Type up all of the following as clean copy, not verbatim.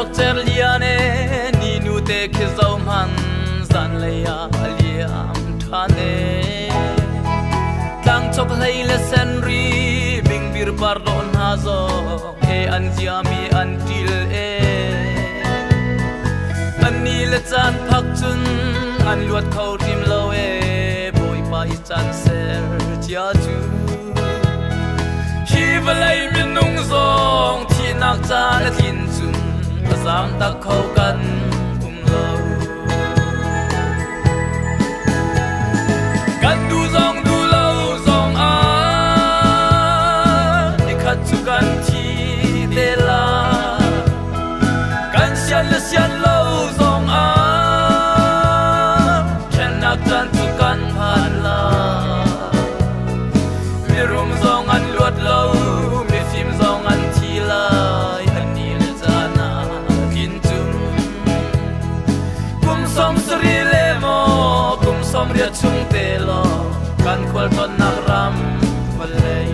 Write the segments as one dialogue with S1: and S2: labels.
S1: Boruak cer lian e ni nu te khi zo hman zan lei ah a liam ṭhan e. Tlang chok hlei le senri bingbir par dawh hna zong e an ziami an ṭil e. An ni le caan phak cun an luat kho hrim lo e Bawipa i caan ser cia cu. Hi vawlei minung zong thihnak caan a tlin cun a zaam tak kho kan um lo. Kan duh zong duh lo zong ah nikhat cu kan thi te lai. Kan sian le sian lo zong ah ṭhennak caan cu kan phan lai. Mirum zong an luat lo, mifim zong an thi lai. An ni le caan ah tlin cun. Kum 70 le maw kum 80 chung te law kan khualtlawnnak ram vawlei.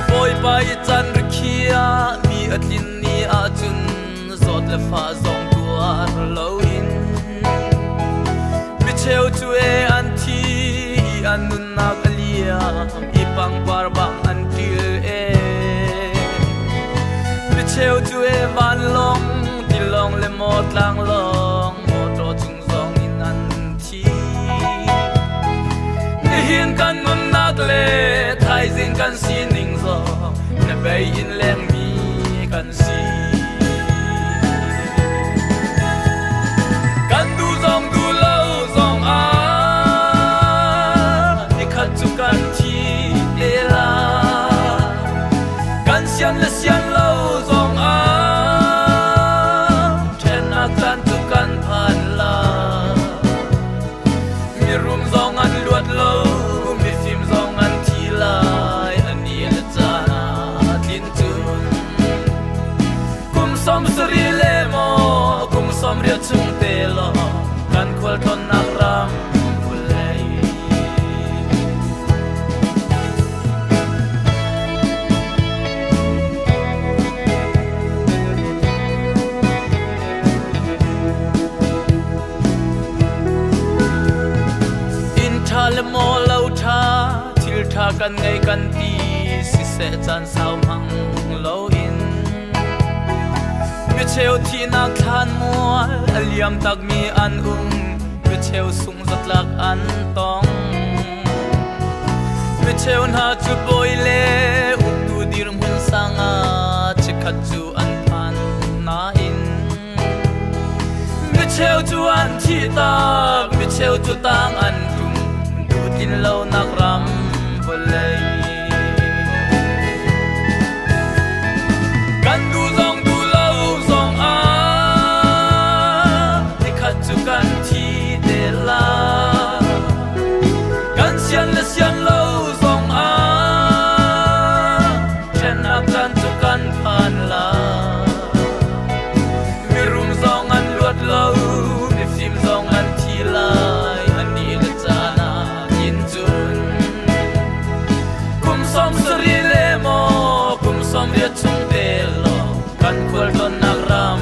S1: Bawipa i can rikhiah mi a tlin ni ahcun zawt le fah zong tuar loin micheu cu e an thi i an nunnak a liam i pangpar bang an ṭil e. Micheu cu e vanlawng tilawng le maw tlanglawng mawṭaw cung zong in an thi. Nihin kan nunnak le thaizing kan sining zong na bei in lengmi kan si. Kan duh zong duh lo zong ah nikhat cu kan thi te lai. Kan sian le sian lo zong ah ṭhennak caan cu kan phan lai. Mirum zong an luat lo, mifim zong an thi lai. An ni le caan ah tlin cun. Kum 70 le maw kum 80 chung te law kan khualtlawnnak ram vawlei. Inn ṭha le maw lo ṭha, thil ṭha kan ngei kan ti, siseh caan sau hmang loin. Micheu thihnak thlan mual a liam takmi an um, micheu sung zatlak an tong. Micheu hna cu bawi le uktu dirhmun sang ah chikkhat cu an phan nain micheu cu an thih tak, micheu cu tang an tum, duhtlin lonak ram vawlei. Kan duh zong duh lo zong ah nikhat cu kan thi te lai. Kan sian le sian lo zong ah ṭhennak caan cu kan phan lai. Mirum zong an luat lo, mifim zong an thi lai. An ni le caan ah kin cun kum 70 le maw kum 80 chung te law kan khualtlawnnak ram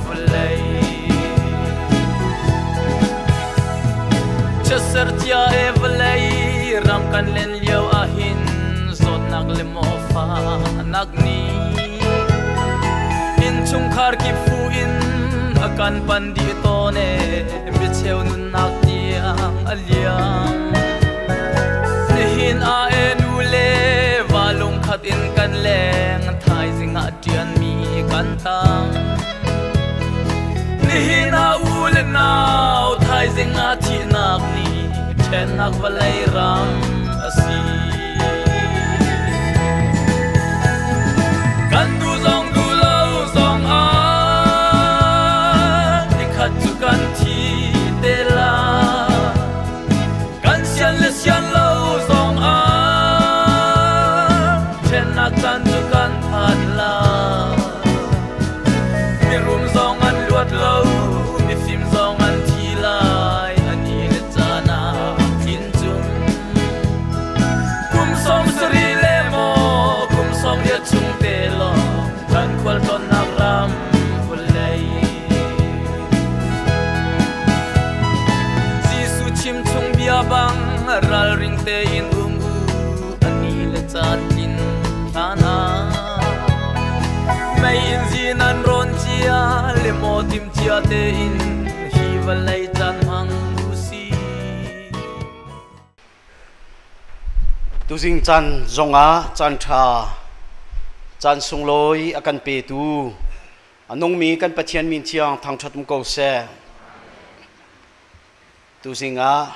S1: vawlei. Chiatser cia e vawlei ram kan len lio ahhin zawtnak le maw fahnak nih innchungkhar kip fu in a kan pan dih tawn e micheu nunnak tiang a liam. Nihin ah e nu le va lungkhat in kan leng thaizing ah ṭianmi kan tam. Nihin ah u le nau thaizing ah thihnak nih ṭhennak vawlei ram a si. Kan duh zong duh lo zong ah nikhat cu kan thi te lai. Kan sian le sian lo zong ah ṭhennak caan cu kan phan lai. Mirum zong an luat lo, mifim zong an thi lai. An i le caan ah tlin cun. Kum 70 Ralring tein um u a ni le caan tlin hlan ah. Mei in zin an rawn cia le maw tim cia tein hi vawlei caan hmang u si.
S2: Tuzing caan zongah caan ṭha, caan sunglawi a kan petu a nungmi kan Pathian min thiang thangṭhat um ko seh. Tuzing ah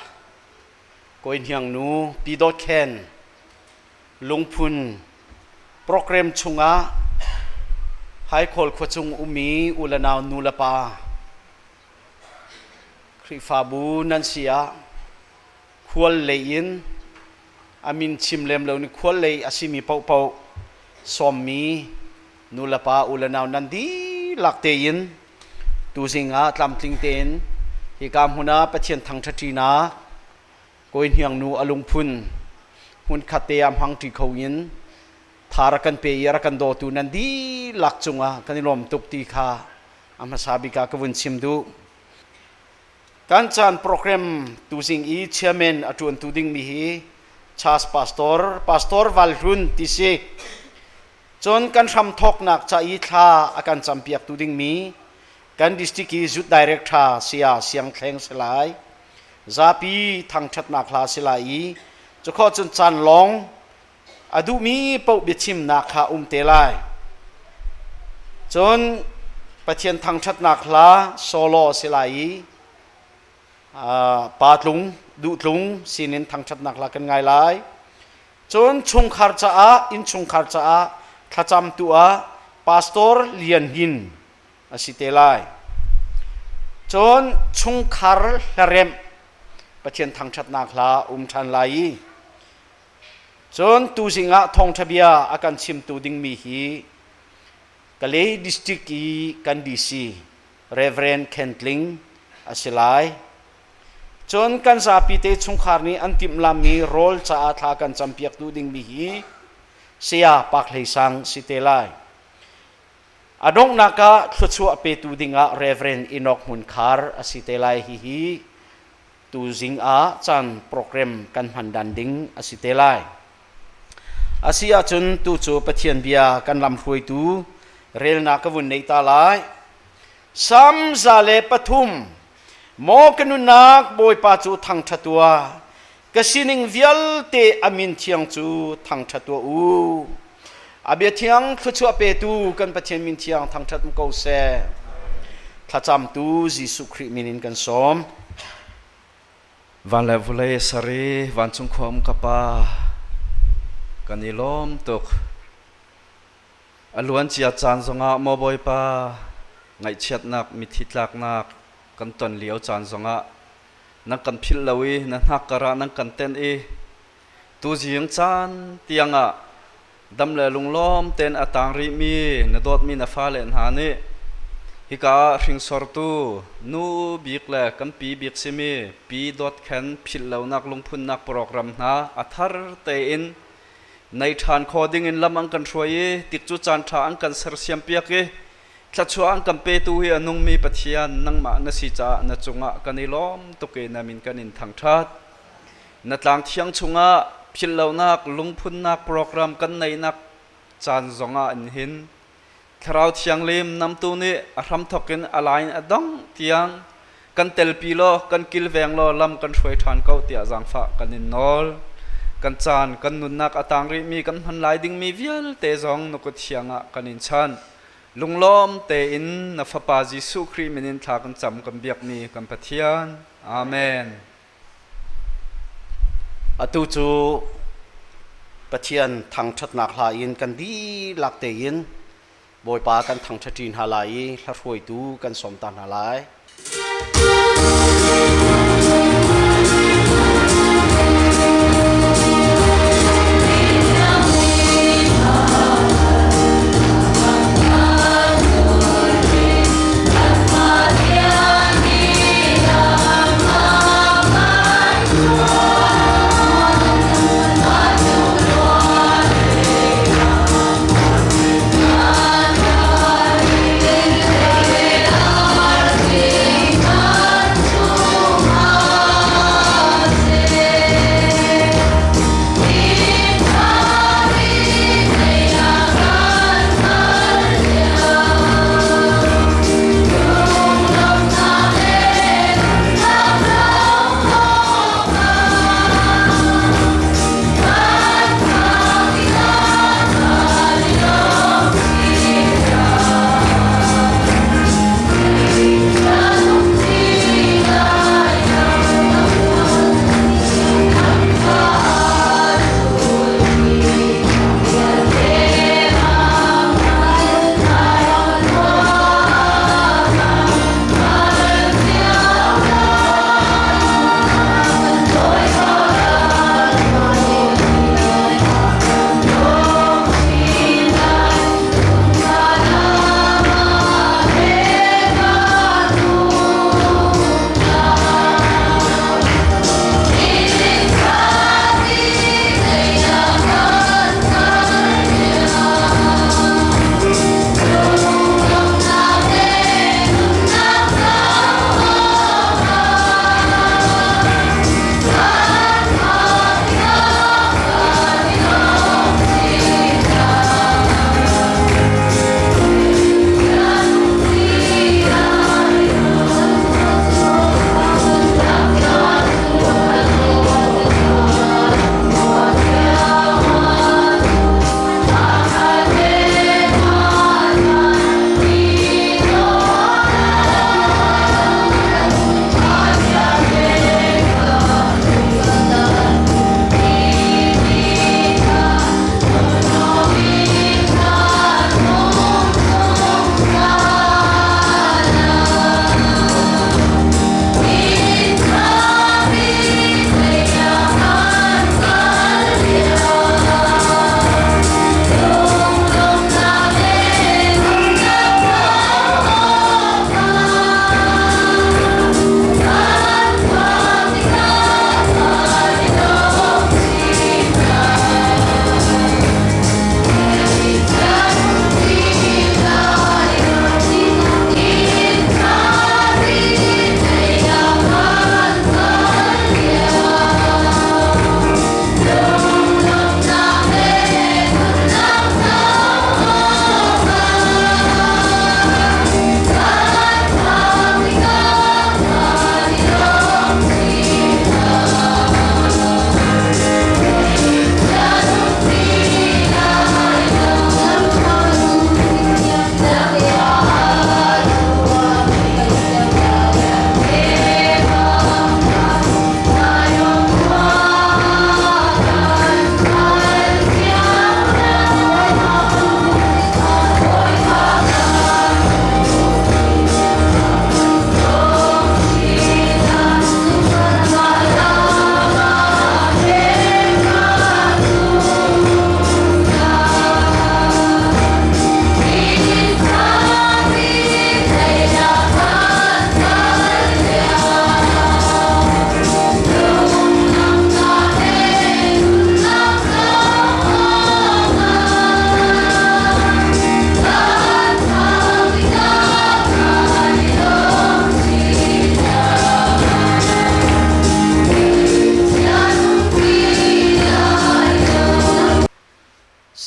S2: Kawi Hniang nu Pi Dawt Khen lungphun program chungah Haikhawl khuachung ummi u le nau nu le pa Khrihfabu nan si ah khual lei in a min chim lem lo ni khual lei a simi paohpaoh sawmmi nu le pa u le nau nan dihlak tein tuzing ah tlamtling tein hika hmun ah Pathian thangṭhatṭinak kawi hniang nu a lungphun hmunkhat te ah hmangṭi kho in tha rak kan pe i rak kan dawtu nan dihlak cungah kan i lawm tuk ti kha a hmasa bik ah ka vun chim duh. Kan caan program tuzing i chairman a ṭuantu dingmi hi Charles Pastor, Pastor Val Hlun ti si. Cun kan hramthawknak ca i thla a kan campiaktu dingmi kan district i zut director saya Siang Thleng si lai. Zapi thangṭhatnak hla si lai i cukhawh cun caan lawng a duhmi paoh biachimnak kha um te lai. Cun Pathian thangṭhatnak hla solo a si lai i pa tlung, duh tlung sinin thangṭhatnak hla kan ngai lai. Cun chungkhar caah, innchungkhar caah thlacamtu ah Pastor Lian Hnin a si te lai. Cun chungkhar hlaremh Pathian thangṭhatnak hla um ṭhan lai i Cun tuzing ah thawngṭha bia a kan chimtu dingmi hi Kalay District i kan DC Reverend Khen Tling a si lai. Cun kan zapi te chungkhar nih an timhlammi rawl caah thla kan campiak duh dingmi hi Saya Pak Hlei Sang si te lai. A donghnak ah thluachuah petu dingah Reverend Enoch Hmun Khar a si te lai. Hihi tuzing ah caan program kan hman dan ding a si te lai. A si ahcun tu cu Pathian bia kan lamhruaitu relnak ka vun nei ta lai. Salm 103 Maw ka nunnak Bawipa cu thangṭhat tuah, ka sining vialte a min thiang cu thangṭhat tuah u. A bia thiang thluachuah petu kan Pathian min thiang thangṭhat ko seh. Thlacamtu Jesuh Khrih min in kan sawm.
S3: Van le vulei sari vancung khua um ka pa kan i lawm tuk. A luancia caan zongah maw Bawipa ngaihchiatnak mithi tlaknak kan ton lio caan zongah nan kan philh lo i na hnakkar ah nan kan tenh i Tuzing caan tiangah dam le lunglawm tein a tang rihmi na dawtmi na fale hna nih hika ah hringsortu nu bik le kan pi bik simi Pi Dawt Khen philhlonak lungphunnak program hna a thar tein nei ṭhan kho dingin lam an kan hruai i tikcu caan ṭha an kan sersiam piak i thluachuah an kan petu hi a nungmi Pathian nangmah na si caah na cungah kan i lawm tuk i na min kan in thangṭhat. Na tlang thiang chungah philhlonak lungphunnak program kan neihnak caan zongah in hin Thlarau Thianghlim namtu nih a hramthawk in a lai in a dongh tiang kan telpi law kan kilveng law lam kan hruai ṭhan ko tiah zaangfah kan in nawl. Kan caan kan nunnak a tang rihmi kan hman lai dingmi vialte zong na kut thiang ah kan in chanh. Lunglawm tein na Fapa Jesuh Khrih min in thla kan cam kan biakmi kan Pathian. Amen.
S2: Atu cu Pathian thangṭhatnak hla in kan dihlak tein Bawipa kan thangṭhatṭi hna lai i hlahruaitu kan sawm ta hna lai.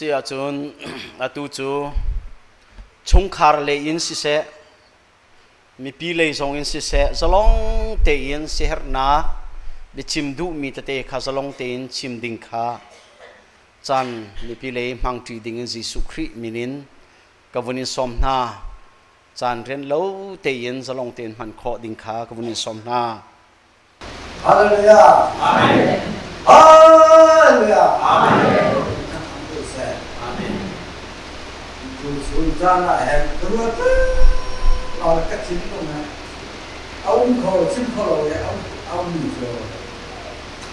S2: Si ahcun atu cu chungkhar lei in siseh, mipi lei zong in siseh, zalong tein siaherhnak biachim duhmi tete kha zalong tein chim ding kha caan mipi lei hmangṭi ding in Jesuh Khrih min in ka vun in sawm hna. Caan rian lo tein zalong tein hman khawh ding kha ka vun in sawm hna.
S4: Hallelujah. Amen. Hallelujah. Amen. Amen. Tu sun caan ah hen ruat lo ka chim ko na a um kho chim kho lo le a um mi cu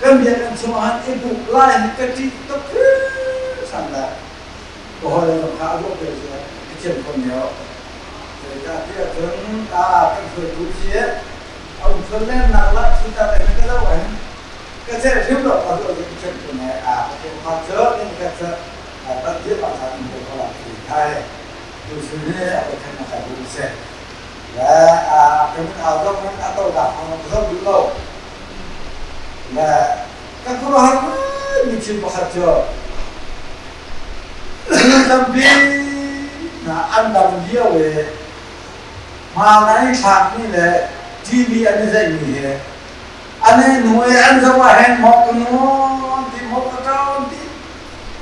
S4: kan biakinn chung ah i buk lai hi ka ṭih tuk hringhran le ka hawi le kha a ruah pe cu ka thiam ko neo zeicahtiah cun a kan hruaitu si a um sual lennak la chuta te ka zo in ka cel hrim lo ka zo ka chem tu ne a ka chem kha chu in ka chu ta ti pa sa in ko la ti thai tu su ne a ka khan ka bu se la a ka min au zo min a to da khong ka zo du lo la ka ku har mi chin pakhat chu tampi na an dam lio e Hmaan an i thlakmi le TV an i zeihmi hi an i hnu i an zoh ah hin maw ka nuam ti maw ka ṭawn ti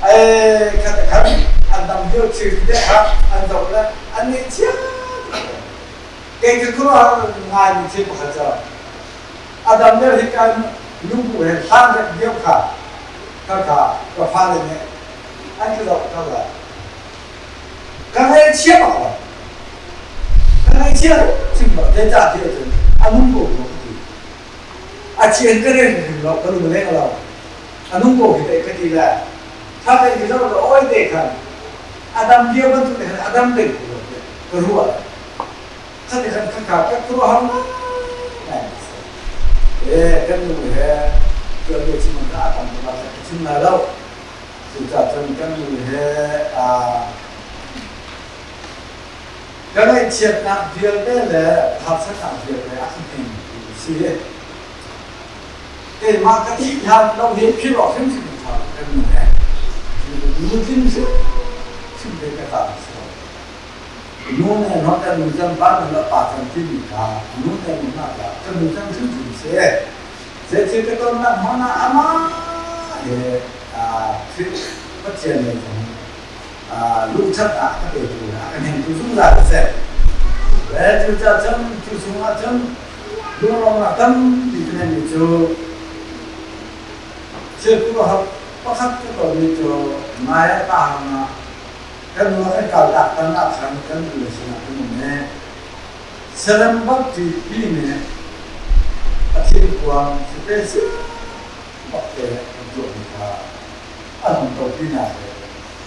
S4: ai khat khan an dam lio thil te kha an zoh le an ngaihchia kei ka khuaruahhar ngaimi thil pakhat cu a dam lio hi kan nubu he hlan rek lio kha kha kha ka fale nih an ka zoh ko lai. Ka ngaihchia bak lo. Ka ngaihchia hrim lo. Zeicahtiah cun a nung ko rua ka ti. A chian ka rel hrim lo, ka lung leng lo. A nung ko hi teh ka ti le tha tein ka zoh le oi te khan a dam lio bantuk te khan a dam peng ko rua tiah ka ruah. Khati khan ka ka khuaruahhar ngai a si. E kan nu he tuanbia chim ka a tam tuk ah ka chim lai lo. Cucaah cun kan nu he ka ngaihchiatnak vialte le harsatnak vialte a ka hnemtu a si. Keimah ka thih hlan lo hi philh awk hrimhrim a ṭha lo kan nu he. Nu tling hrimhrim te ka ta a si lo. Nu ne hna kan nu chan pa nu le pa chan timi kha nu ne nu hna kha kan nu chan hrimhrim si. Zeithil ka tonnak hmanh ah amah he Khrih Pathian lei zong lungṭhatnak a ka petu le a ka hnemtu zungzal a si. Le cucaah cun cu chungah cun lunglawmhnak tampi ka ngeihmi cu thil khuaruahhar pakhat ka tonmi cu nai ah tahan ah kan nu a kan kaltak tan ah khan kan nu le sinah kan um i Salem baptist nih a thingkuang special bak te an tuahmi kha an hung to tinak le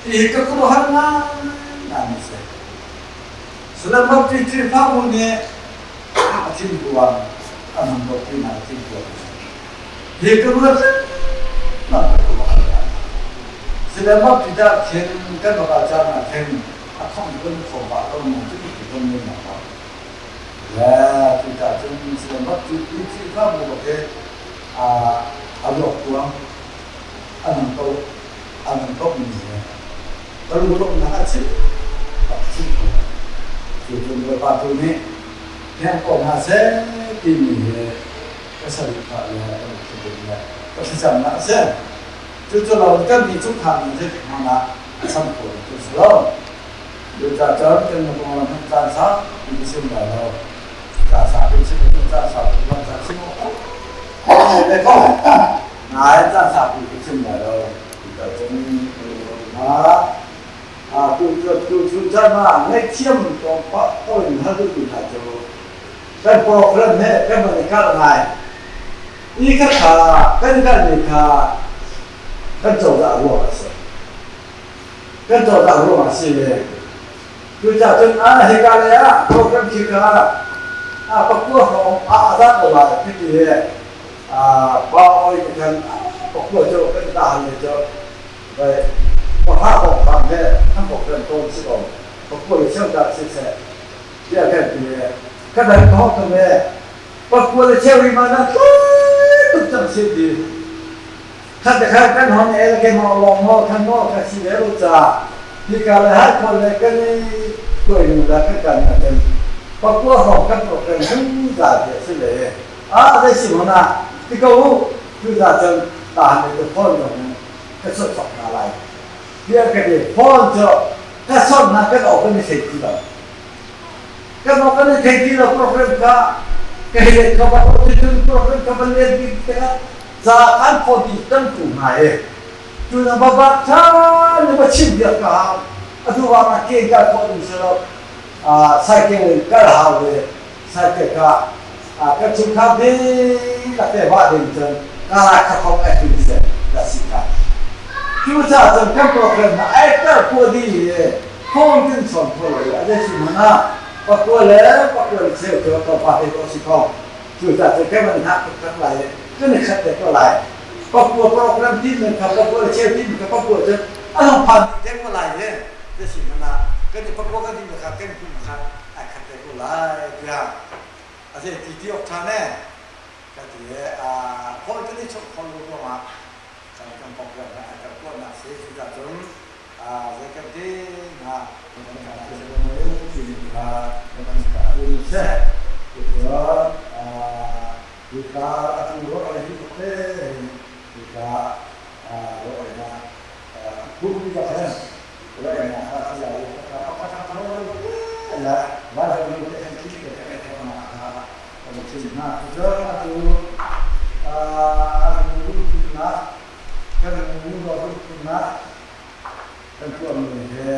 S4: hihi ka khuaruahhar ngaingai a si. Salem Baptist Khrihfabu nih a thingkuang an hung to tinak thingkuang a si. Hi ka ruat lengmang ka khuaruahhar ngai. Salem Baptist ah khin kan va kal caan ah khin a thong kan thawng pah ko mu cu ti kan nun nak ko le cucaah cun Salem Baptist Khrihfabu bak hi a ruak kuang an hung to an hung to mi he ka lunglawmhnak a chim a chim ko cu cun Bawipa tu nih hnem ko hna seh timi hi ka saduhthah le ka lungthin le ka thlacamnak a si. Cucu lo kan mi chungkhar nih zeitik hmanh ah a cham kho tu si lo. Cucaah cun kan nu kong lam hin caan saupi ka chim lai lo. Caan saupi chim in caan saupi lam caan chim awk le ko. Nai caan saupi ka chim lai lo. Cucaah cun tu tu tu caan ah ngaihthiam tawng pa ko in hal duhtu hna cu kan program he kan van i kalh ngai. I kha kha kan kalhmi kha kan cozah ruang a si. Kan cozah ruang a si le cucaah cun a hika lei ah program khi kha a pakua hrawng a a zat ko lai ti he pa oi kan pakua cu kan ta han le cu vai pahra hrawng hram he an program tawn si ko pakua le cheu dah si seh tiah kan ti he ka dang ka hawk tum he pakua le cheu rima na tlai tuk cang si ti. Khat le khat kan hon el ke maw lawng maw khan maw kha si ve u ca hika le hai khawl le kan i kuai nu la kan kan na kan pakua hrawng kan program zungzal hi a si le a zei si hmanh ah ti ko u tu za cun tahan le ka phone zong in ka chawnh chok hna lai tiah ka ti. Phone cu ka chawnh hna, kan aw kan i thei ti lo, kan aw kan i thei ti lo. Program kha ka hei let kho bak lo. Cucun program kha van let bik tikah ca kan phone ti kan tu hna i tu na baba tha na va chim biak ka hau. Atu wa ma ke kal khawh ding si lo, cycle in kal hau ve. Cycle ka kan chungkhar dihlak te vah ding cun kala kha khong ai tin se da si kha. Cu ca cun kan program na ai tar khua di i phone tin chon kho lo i a dei si hmanh ah pakua le pakua le cheu cu tlawmpal te ko si kho. Cu ca cun kan van hngak tuk tak lai i kan i khat te ko lai. Pakua program ti men kha, pakua le cheu ti men kha, pakua cun a hung phan dih te ko lai i dei si hmanh ah kan i pakua kan ti kha kan kum kha ai khat te ko lai tiah a zei ti ti awk ṭha ne ka ti i phone kan i chawnh kho lo ruangah kan kan program na ai kal tuahnak si. Cucaah cun zei kan ti hnga, kan kan kha seh cucun hika atu ruah ai hi tuk te hika ruah ai na kum ka khan ruah ai na kha si lai ka pakhat la va lo te kan thi te kan thok na kha kan chim hna. Cucun atu atu na kan nu na kan tuahmi he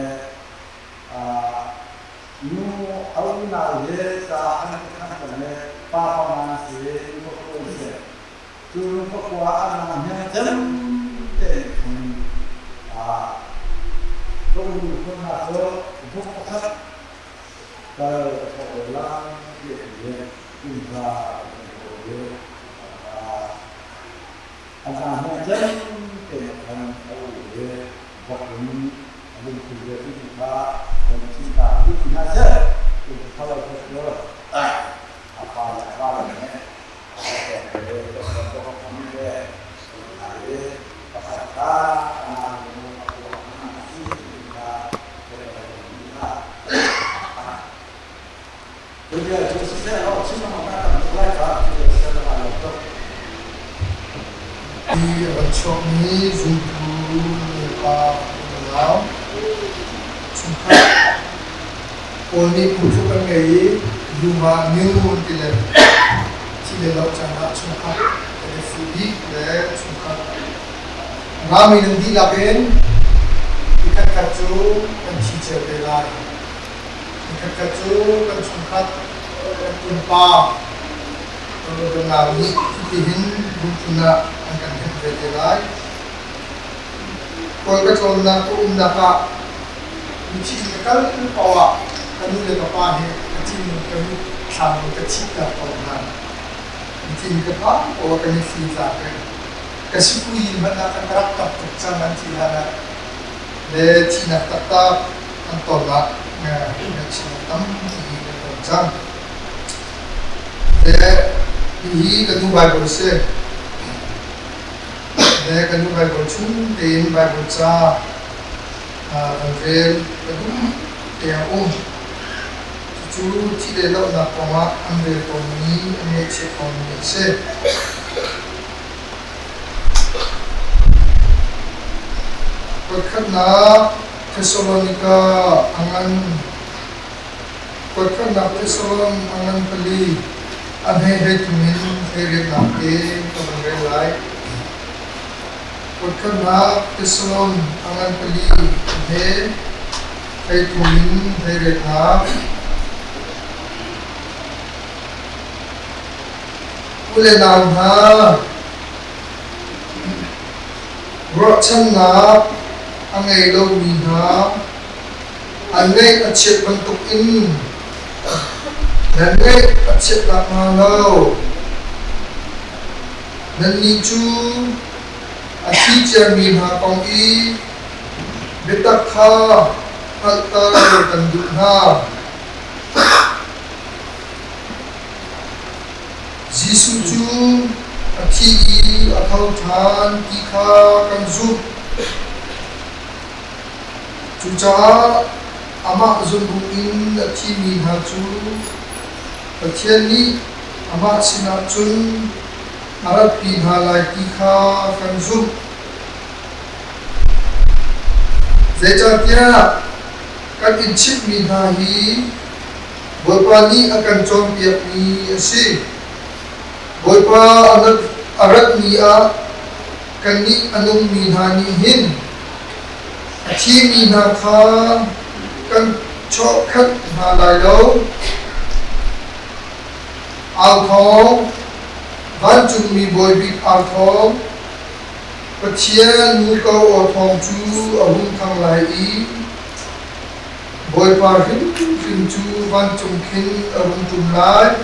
S4: nu a unau he ca an khat le pa panga si nu pakua si. Cu nu pakua an nang hme cem te khin ka unu phun hna cu buk pakhat kal ka thawk lo lai ti a ti i inn hna kan thawk i a hna hme cem te khan a u i bok in a lungthin ve ti kha kan chim ta dih hna seh. Tu thalo kha cu a pa le a va le nih a le le le pakhat kha a nu a kuak hna si ti kha Bia cu siseh law chim lengmang na tam tuk lai kha ti siseh law aa lawm tuk.
S5: Hi a van chuakmi zumtu nulepa unau chungkhat pawl nih phungthluk an ngei i lung ah nyu an ti le thi le loh caan ah chungkhat kan i fuh dih le chungkhat rami nan dihlak in nikhat khat cu kan thi cio te lai. Nikhatkhat cu kan chungkhat kan innpa kan nau nih hitihin lungthin ah an kan hnemh ve te lai. Kawl ka tlawnnak ka umnak ah mithi ka kal paoh ah ka nu le ka pa he ka thin ka mitthlam in ka thihter tawn hna. Mithin ka pa paoh ah kan i thli tla peng. Ka sikui hmanh ah kan rak tap tuk cang an ti hlan ah le thihnak taktak an ton ah ngaihchiatnak tampi kan ton cang. Le hihi ka nu Bible si. Le ka nu Bible chung tein Bible ca kan rel ka duh te a um. Cucu thih le lohnak kongah an rel tawnmi, an ngaihchiat tawnmi a si. Voikhatnak Thesalonika a ngan Voikhatnak Thesalon a ngan pali a hme hleithum in hleiriatnak te ka van rel lai. Voikhatnak Thesalon a ngan pali a hme hleithum in hleiriatnak. U le nau hna, ruahchannak a ngei lomi hna an ngaih a chiat bantukin nan ngaih a chiat nakhnga lo nannih cu a thi ciami hna kong i biatak kha hngalhter kan duh hna. Jesuh cu a thi i a tho ṭhan ti kha kan zumh. Cucaah amah zumh in a thimi hna cu Pathian nih amah sinah cun a ratpi hna lai ti kha kan zumh. Zeicahtiah kan in chimhmi hna hi Bawipa nih a kan cawnpiakmi a si. Bawipa a rat ni ah kannih a nungmi hna nih hin a thimi hna kha kan chawhkhat hna lai lo. Au thawng, vancungmi bawi bik au thawng, Pathian muko aw thawng cu a hung thang lai i Bawipa hrimhrim cu vancung khin a rung ṭum lai.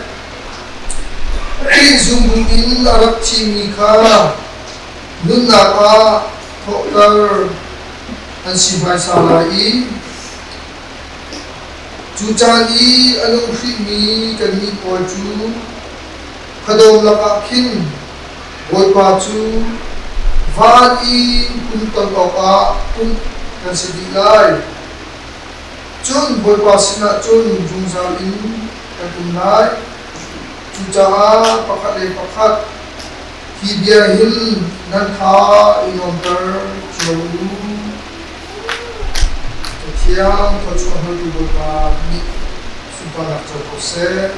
S5: Khrih zumbu in a rak thimi kha nunnak ah thawhter an si hmaisa lai i cu caan i a nung hrihmi kannih pawl cu khuadawm lakah khin Bawipa cu van i hun ton awkah pumh kan si dih lai. Cun Bawipa sinah cun zungzal in kan um lai. Cucaah pakhat le pakhat hi bia hin nan tha i nuamter cio u. Cathiang thluachuah hmangtu Bawipa nih sunparnak co ko seh.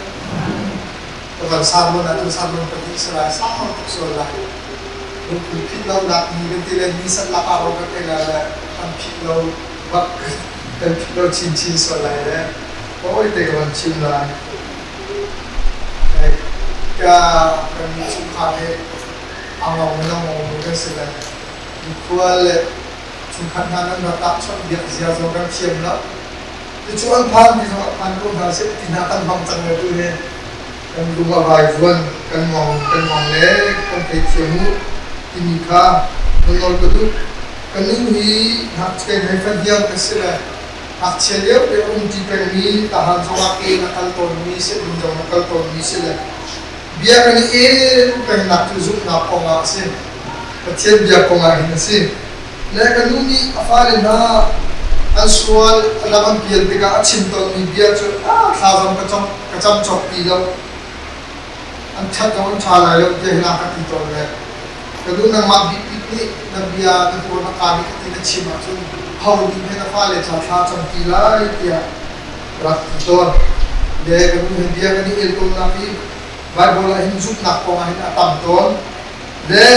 S6: Ka van sermon ah cun sermon pahnih si lai, sau tuk sual lai. Lungphun phit lo nak ni kan ti le ni sat lak ah ro kan ei lai le kan phit lo bak kan phit lo chinchin sual lai le
S5: Tawi te ka van chim lai.
S6: Ka kan chungkhar he angong le langong kan si le mikhual le chungkhat hna nan rak tak chawnh biak zia zong kan thiam lo. Cucu an phan ti zong ah phan ko hna seh ti hna kan hmang cang le tu hi
S5: kan lung a vaivuan kan ngong kan ngong le kan theithiam u timi kha na nawl ka duh. Ka nu hi ngakchia hei fahniang ka si le ngakchia lio te um ṭi pengmi tahan zongah ke na kal tawnmi si inn zong na kal tawnmi si le bia kan i el pengnak cu zumhnak kong ah a si. Pathian bia kong ah hin a si. Le ka nu nih a fale hna an sual a lam an pial tikah a chim tawnmi bia cu thla zong ka cam ka cam cawk ti lo, an ṭhat zong an ṭha lai lo tiah hin a ka ti tawn le ka nu, nangmah bikbik nih na bia na hmur na kaa nih ka ti na chim ahcun ho nih hme na fale ca thla cam ti lai tiah rak ti tawn. Le ka nu he bia kan i el tawnnak hi Baibal ah hin zumhnak kong ah hin a tam tawn. Le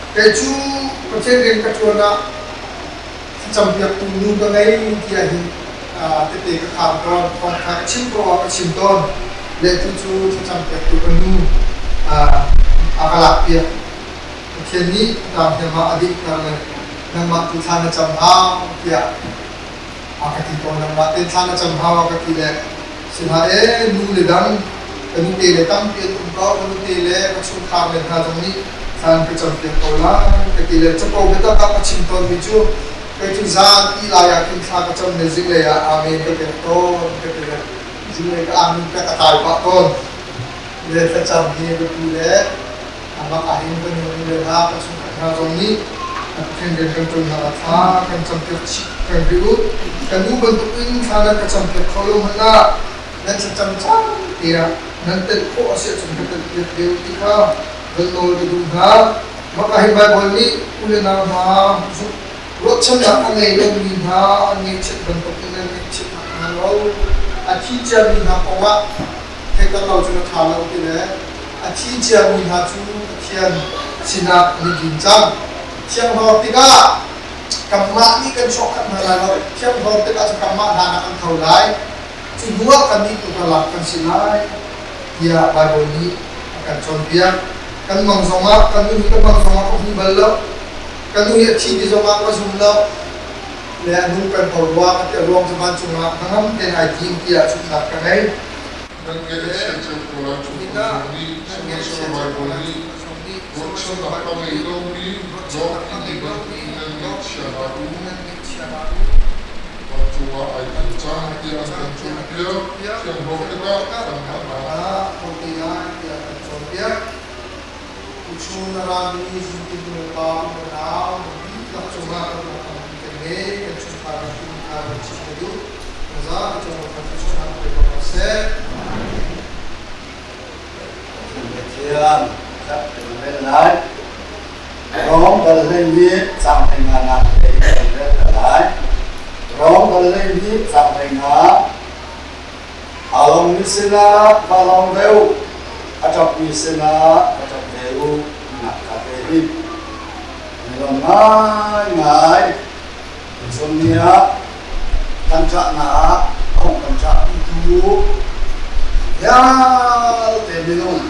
S5: Kei cu Pathian rian ka ṭuan ah thlacampiaktu nu ka ngei tiah hin tete ka khang tawn. Thawngṭha ka chim ko ah ka chim tawn. Le tu cu thlacampiaktu ka nu a ka lakpiak. Pathian nih tlang ah a dihter le nangmah tu thla na cam hau tiah a ka ti tawn. Nangmah tein thla na cam hau a ka ti le si hlah ee, nu le dang ka nute le tampi an um ko, ka nute le ka chungkhar le hna zong nih thla an ka campiak ko lai ka ti le capo biatak ah ka chim tawnmi cu kei cu zan ih lai ah khin thla ka cam le zinglei ah amen ka pek tawn ka ti le zinglei ka amen pek a tlai pah tawn le thlacam hi biapi le amah ahhin ka nu le hna ka chungkhat hna zong nih Pathian rian kan ṭuannak ah thla kan campiak chih peng rih u. Kan nu bantukin thla nan ka campiak kho lo hmanh ah nan thlacam cang tiah nan telh khawh a si ahcun ka telhpiak ve u ti kha van nawl ka duh hna. Mah ah hin Baibal nih u le nau hna ruahchannak a ngei lomi hna an ngaihchiat bantukin nan ngaihchiat nakhnga lo a thi ciami hna kongah theihter lo cu na ṭha lo ti le a thi ciami hna cu Pathian sinah an i din cang. Thianghlawr tikah kanmah nih kan chuahkhat hna lai lo. Thianghlawr tikah cu kanmah hlan ah kan tho lai. Cu hnuah kannih tu kha lak kan si lai tiah Baibal nih a kan cawnpiak. Kan mang zongah kan nu hi ka mang zongah ka hmu bal lo. Ka nu hi a thi ti zongah ka zum lo. Le a nu kan ko rua ka ti a ruang cu vancung ah hnangam tein ai tim tiah zumhnak ka ngei.
S7: Nan ngaihchia cio ko lai cu phung nih sihmanhsehlaw Baibal nih ruahchannak a ngei lomi lawng i bantukin nan ngaihchia hlah u. Vancung ah ai tel cang tiah an kan cawnpiak. Thianghlawm tikah kanmah hna.
S5: Tho te lai tiah kan cawnpiak. Tuchun a rami zumtu nulepa unau nan dihlak cungah kan lung tampi kan ngei. Kan chungkhar in kum kha kan chim ka duh. Kan zapi cungah khan thluachuahnak pe ko hna seh.
S4: Pathian khat kan rel lai. Rom dal 12 cang 15 nak te kan rel ta lai. Rom dal 12 cang 15. Aa lawmmi sinah va lawm ve u, a ṭapmi sinah va ṭap ve u tinak kha pe hi. Kan i lawm ngaingai. Tuchun ni ah kan ṭahnak ah a hung kan ṭahpitu vialte minung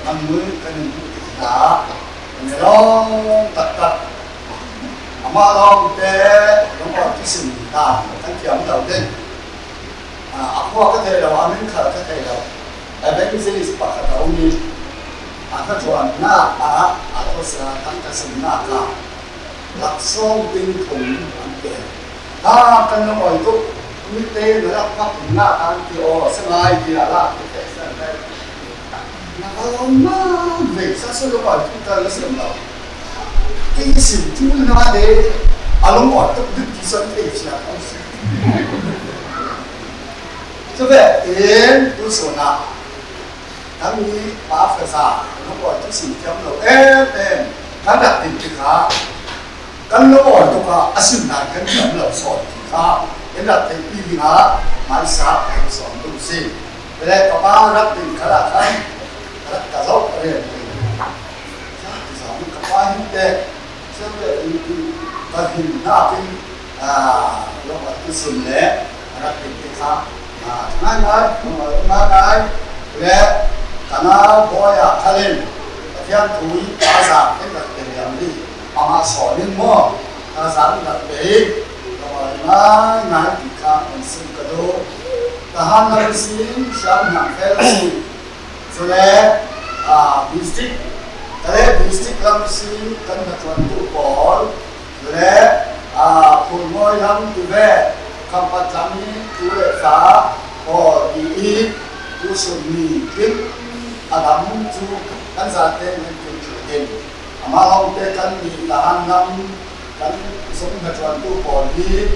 S4: kan mui kan in hmuh tik hna ah kan i lawm taktak. Amah lawngte lungawt thisim hna kan thiam lo ding. A khua ka thei lo, a min khal ka thei lo. Evangelist pakhat a um i a hnaṭuannak ah a thangṭhatnak ah laksawng ting thum an pek. Ha kan lung oi tuk mite na rak phak na kan ti aw sangai tiah la ti te san dai. Na kalom ma ve sa sa lung oi tu ta la siam lo. Ti sim tu na de alung oi tuk dik ti san thei sia kan si. Cuve in tuchun ah kan nih pa faza lungawi cu sim thiam lo emem kan rak din tikah kan lungawi tuk ah a sim nain kan thiam lo sawn ti kha in rak theihpi dingah hmaisa kan sawm duh si. Le ka pa rak din kha ah khan rak ka zoh rian ti ka pa hin te siam le ka hin nakin lawmh tu sim le rak in te kha ngaingai ngaingai le kana bawi ah khalin Pathian thu i thazaang in rak pe liam mi amah sawn in maw thazaang rak pe i ngaingai ti kha an sim ka duh. Tahan lam sin hriam hnam fel si cule district kale district lam sin kan hnaṭuan tu pawl le phulmawi lam tive Khampat lam i tu le fa pawl ti i tusun mi tling a lam cu kan zate nan tlung thlu ding. Amah lawngte kan nih tahan lam kan zung hnaṭuantu pawl hi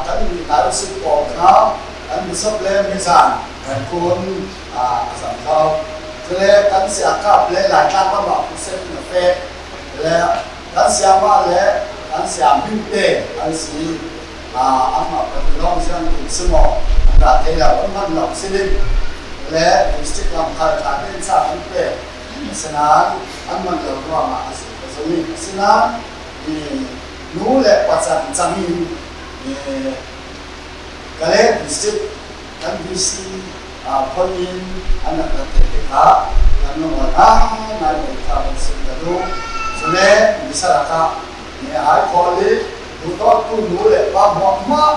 S4: kan nih diocese pawl kha kan bishop le mizan kan kun a zam kho. Cule kan siakap le Laitlang ram ah phuset in a fek le kan siamah le kan siamhim te an si. Anmah kan lawng siang in si maw an ra thei lo, an hman lo si ding le district lam khal ṭha tein sa an pek. Asinain an man lo ruangah a si ka zum i asinain nu le pa can cang in Kale district kan DC phon in an rak rat te tikah kan lungrual ngaingai mi kha kan sim ka duh. Cule misarak ah ni ai khawl i duhdawttu nu le pa hmuahhmuah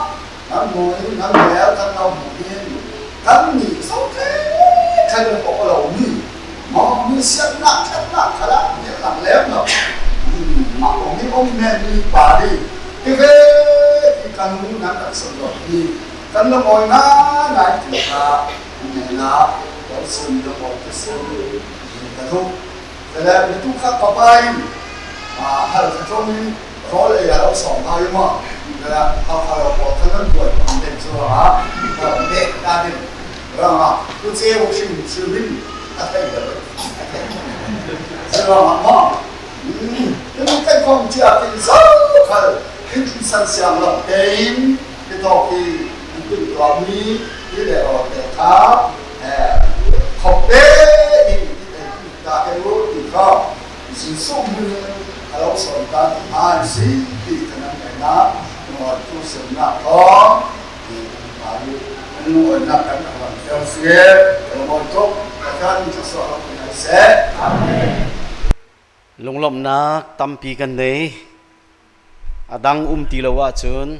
S4: nan hmu in nan rel kan lo hmu hin kan nih zote khan in awk lomi maw mi siannak ṭhatnak khala nih lang lem lo mah kong hi om men mi pa di tive ti kan nu nan rak sim lo hi kan lungawi ngaingai ti kha na kan sim lungawi ka sim ka duh. Tele mitu kha papa in hal kha tlawm in rawl ei a lo sawm hna i maw ha kha lo pawl kha nan buai pang den cu ah nek ta din rangah tu ceu hrim hrim a thei lo a thei ruangah maw tin kai khom chia tin zo khal hin san siang lo tein ti tawk hi an tin tuah mi ti le ro te kha khop te in ta ke u ti kha Jesuh min a lo sawm ta an si ti kan an na ngol tu semnak thawng an lungawinak kan rak langhter si lunglawi tuk Pathian thluachuah rak in ai seh.
S2: Lunglawmhnak tampi kan nei. A dang um ti lo ahcun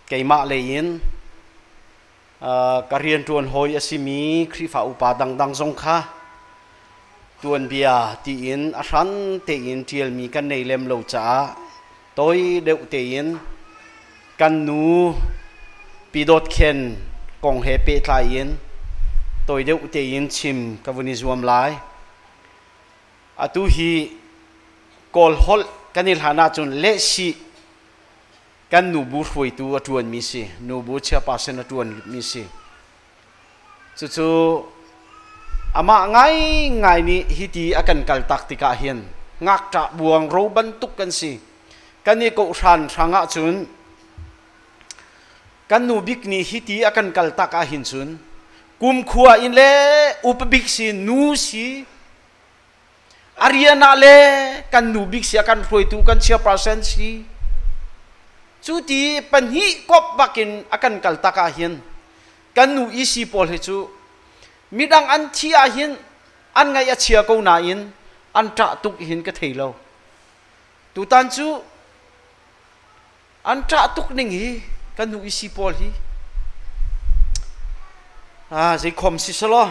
S2: keimah lei in ka rianṭuan hawi a simi Khrihfa upa dangdang zong kha tuanbia tiin a hran tein ṭialmi kan nei lem lo caah toi deuh tein kan nu Pi Dawt Khen kong he pehtlai in toi deuh tein chim ka vun i zuam lai. Atu hi Kawl holh kan i hlan ahcun lehsih kan nubu hruaitu a ṭuanmi si, nubu chairperson a ṭuanmi si. Cucu amah ngaingai nih hiti a kan kaltak tikah hin ngakṭah buang ro bantuk kan si. Kan i kawhhran hrang ahcun kan nu bik nih hiti a kan kaltak ahhin cun kumkhua in le upa bik si nu si a rian ah le kan nu bik si a kan hruaitu kan chairperson si cu ti pahnih kop bakin a kan kaltak ahhin kan nu EC pawl hi cu midang an thi ahhin an ngaih a chia ko nain an ṭah tuk hin ka thei lo tutan cu an ṭah tuk ning hi kan nu EC pawl hi ah zeikhom si selaw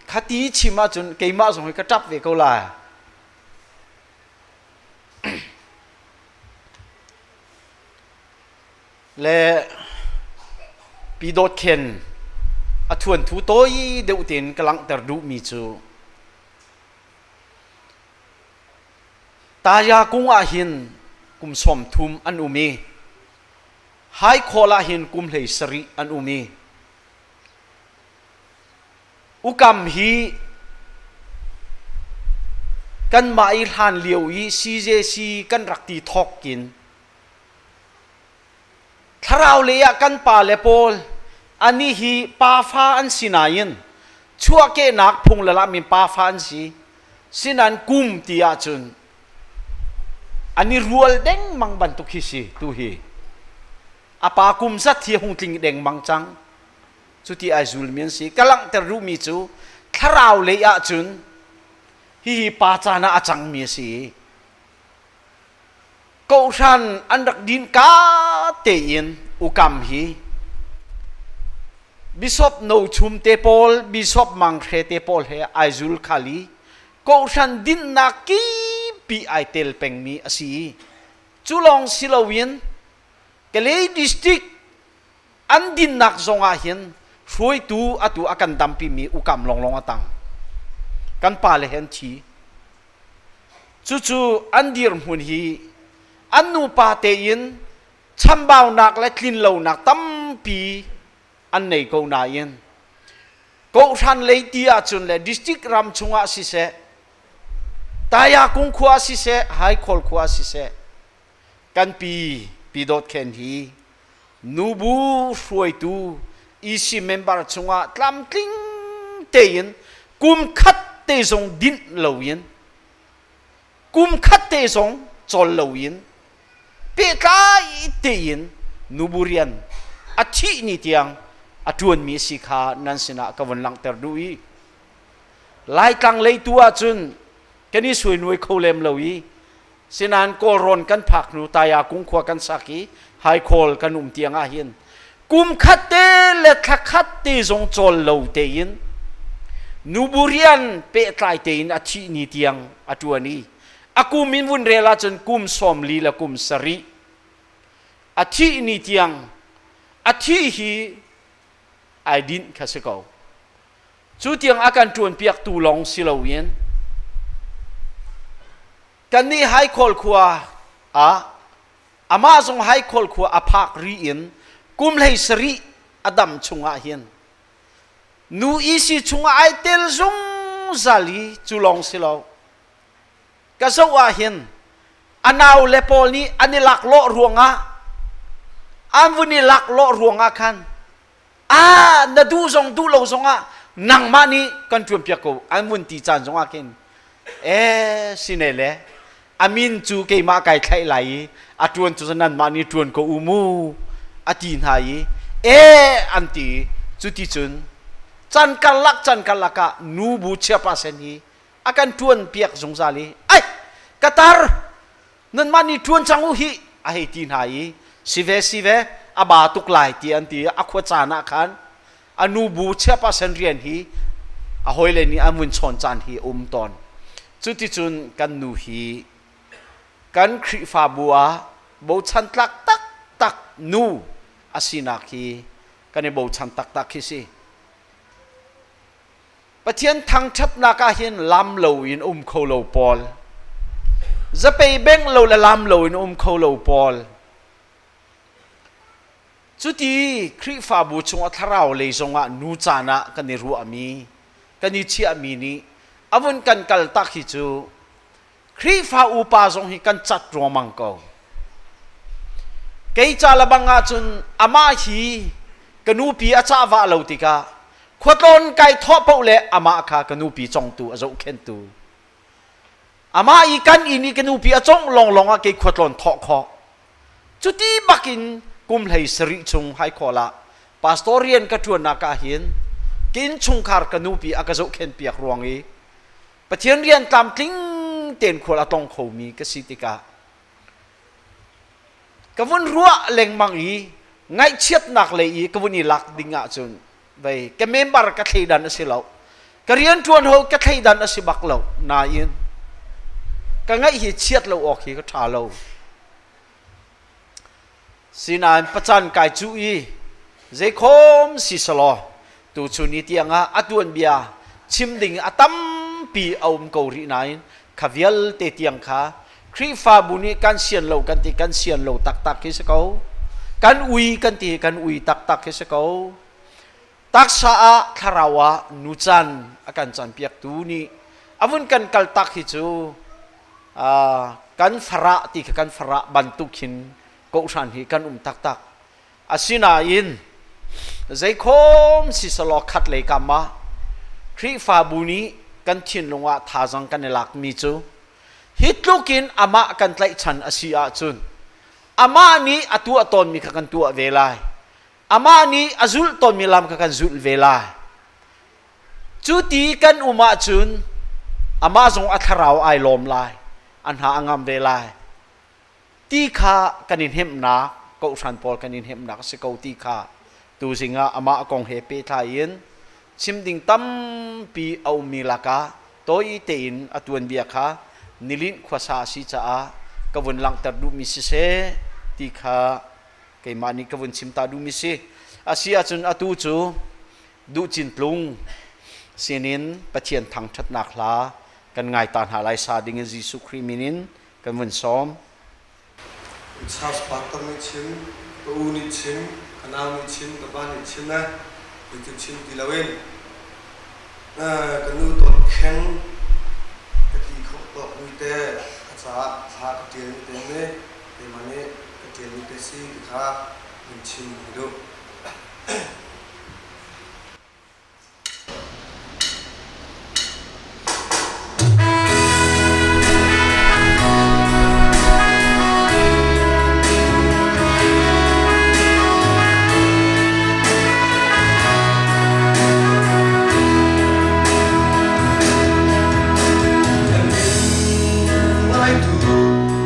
S2: Khati chim ahcun keimah zong hi ka ṭap ve ko lai. Le Pi Dawt Khen a thuanthu tawi deuh tein ka langhter duhmi cu Taya kung ah hin kum 30 an um i Haikhawl ah hin kum 17 an um i Ukam hi kanmah i hlan lio i CJC kan rak ti thawk in thlarau lei ah kan pa le pawl ani hi pafa an si nain chuahkehnak phung le min pafa an si sinan kum ti ahcun an i rual dengmang bantuk hi si tu hi a pa kum zat hi hung tling dengmang cang cuti ai zulmi an si ka langhter duhmi cu thlarau lei ahcun hihi pa caan ah a cangmi a si kohhran an rak din ka tein ukam hi bishop no chum te pawl bishop mang hre te pawl he ai zul khali kohhran dinnak kipi ai tel pengmi a si cu lawng si loin Kalay district an dinnak zong ah hin hruaitu atu a kan dampimi ukam longlong a tang kan pa le hen thi cucu an dirhmun hi an nupa tein chambaunak le tlinlonak tampi an nei ko nain kohhran lei ti ahcun le district ram chungah siseh Taya kung khua siseh Haikhawl khua siseh kan pi pi dawt khen hi nubu hruaitu EC member chungah tlamtling tein kum khat te zong dinh loin kum khat te zong cawl loin pehtlai tein nubu rian a thih ni tiang a ṭuanmi a si kha nan sinah ka vun langhter duh i Laitlang lei tu ahcun kan i suainuai kho lem lo i Sinain Kawlrawn kan phak hnu Taya kung khua kan sak i Haikhawl kan um tiang ah hin kum khat te le thla khat te zong cawl lo tein nubu rian pehtlai tein a thih ni tiang a ṭuan i a kum in vun rel ahcun kum 40 le kum 7 a thih ni tiang a thih hi ai dinh kha si ko. Cu tiang a kan ṭuanpiaktu lawng si loin kannih Haikhawl khua ah amah zong Haikhawl khua a phak ri in kum 17 a dam chungah hin nu EC chungah ai tel zungzal i cu lawng si lo ka zoh ah hin a nau le pawl nih an i laklawh ruangah an vun i laklawh ruangah khan ah na duh zong duh lo zongah nangmah nih kan ṭuanpiak ko an vun ti caan zongah khin e sine le a min cu keimah kai thlaih lai i a ṭuan cu nanmah nih ṭuan ko u mu a ti hna i e an ti cu ti cun can karlak can karlak ah nu bu chiapa sen hi a kan ṭuan piak zungzal i ai ka tar nanmah nih ṭuan cang u hi a hei ti hna i si ve si ve a ba tuk lai ti an ti a khua caan ah khan a nu bu chiapa sen rian hi a hawile nih an vun chawn caan hi a um tawn cuticun kan nu hi kan Khrihfabu ah bochan tlak taktak nu a sinak hi kan i bochan taktak khi si. Pathian thangṭhatnak ah hin lam loin um kho lo pawl, zapei bengh lo le lam loin um kho lo pawl, cuti Khrihfabu chungah thlarau lei zongah nu caan ah kan i ruahmi, kan i chiahmi nih a vun kan kal tak hi cu Khrihfa upa zong hi kan cat ruangmang ko. Kei ca lebang ahcun amah hi ka nupi a cah vah lo tikah khuatlawn kai thawh paoh le amah kha ka nupi congtu a zohkhenhtu. Amah i kan inn i ka nupi a congh lawnglawng ah kei khuatlawn thawh khawh. Cuti bakin kum 17 chung hai khawl ah pastor rian ka ṭuannak ah hin ka innchungkhar ka nupi a ka zohkhenhpiak ruang i Pathian rian tlamtling tein khual a tong khomi ka si tikah ka vun ruah lengmang i ngaihchiatnak lei i ka vun i lak ding ahcun vei ka member ka thleidan a si lo, ka rianṭuan ho ka thleidan a si bak lo, nain ka ngaih hi chiat lo awk hi ka ṭha lo. Sinain pacan kai cu i zeikhom si selaw tuchun ni tiangah a tuanbia chim ding a tampi a um ko rih nain kha vialte tiang kha Khrihfabu nih kan sian lo kan ti, kan sian lo taktak hi si ko, kan ui kan ti, kan ui taktak hi si ko. Taksa ah thlarau ah nucan a kan canpiaktu nih a vun kan kal tak hi cu kan farah ti kha kan farah bantuk hin kohhran hi kan um taktak. Asinain zeikhom si selaw khat lei kam ah Khrihfabu nih kan thinlung ah thazang kan i lakmi cu hi tluk in amah kan tlaihchan a si ahcun amah nih a tuah tawnmi kha kan tuah ve lai, amah nih a zulh tawnmi lam kha kan zulh ve lai. Cu ti kan um ahcun amah zong a thlarau ai lawm lai, a hna a ngam ve lai ti kha kan in hnemhnak, kohhran pawl kan in hnemhnak a si ko ti kha tuzing ah amah kong he pehtlai in chim ding tampi a ummi lakah tawi tein a tuanbia kha nilinh khuasa a si caah ka vun langhter duhmi siseh ti kha keimah nih ka vun chim ta duhmi si. A si ahcun atu cu Duh Cin Tlung sinin Pathian thangṭhatnak hla kan ngai ta hna lai. Sa dingin Jesuh Khrih min in kan vun sawm.
S8: Charles Pastor nih chim, ka u nih chim, ka nau nih chim, ka pa nih chim eh, kei cu chim ti loin ka nu dawt kheng ka ti kho tawk mi te a caah thla ka ṭial mi te nih keimah nih ka ṭial mi te si ti kha in chim ka duh.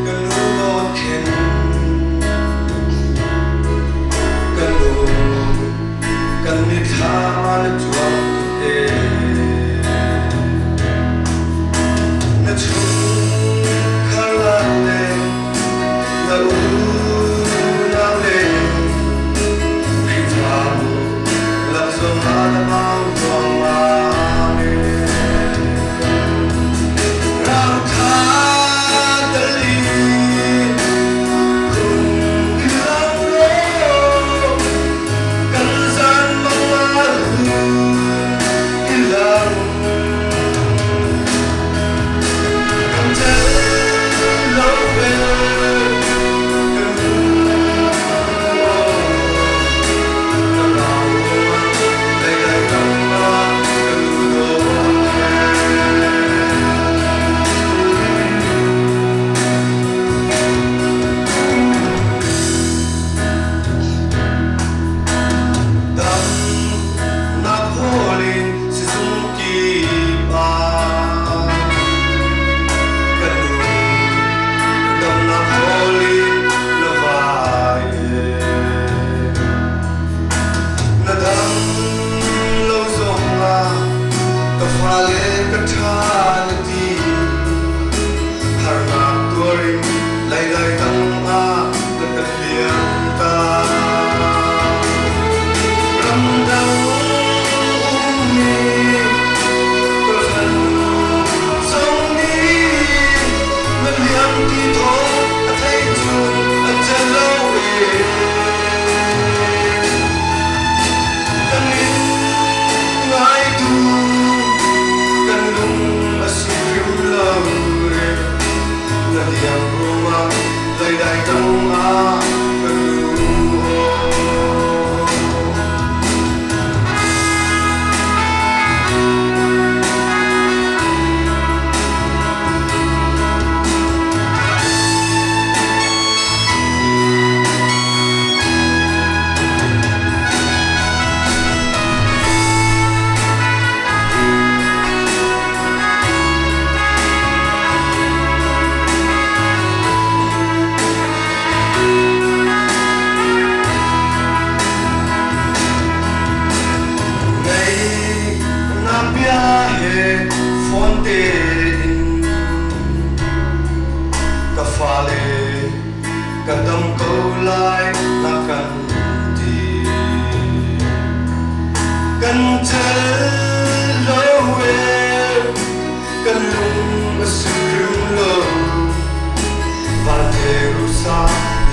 S8: Kan nu dawt khen, kan nu.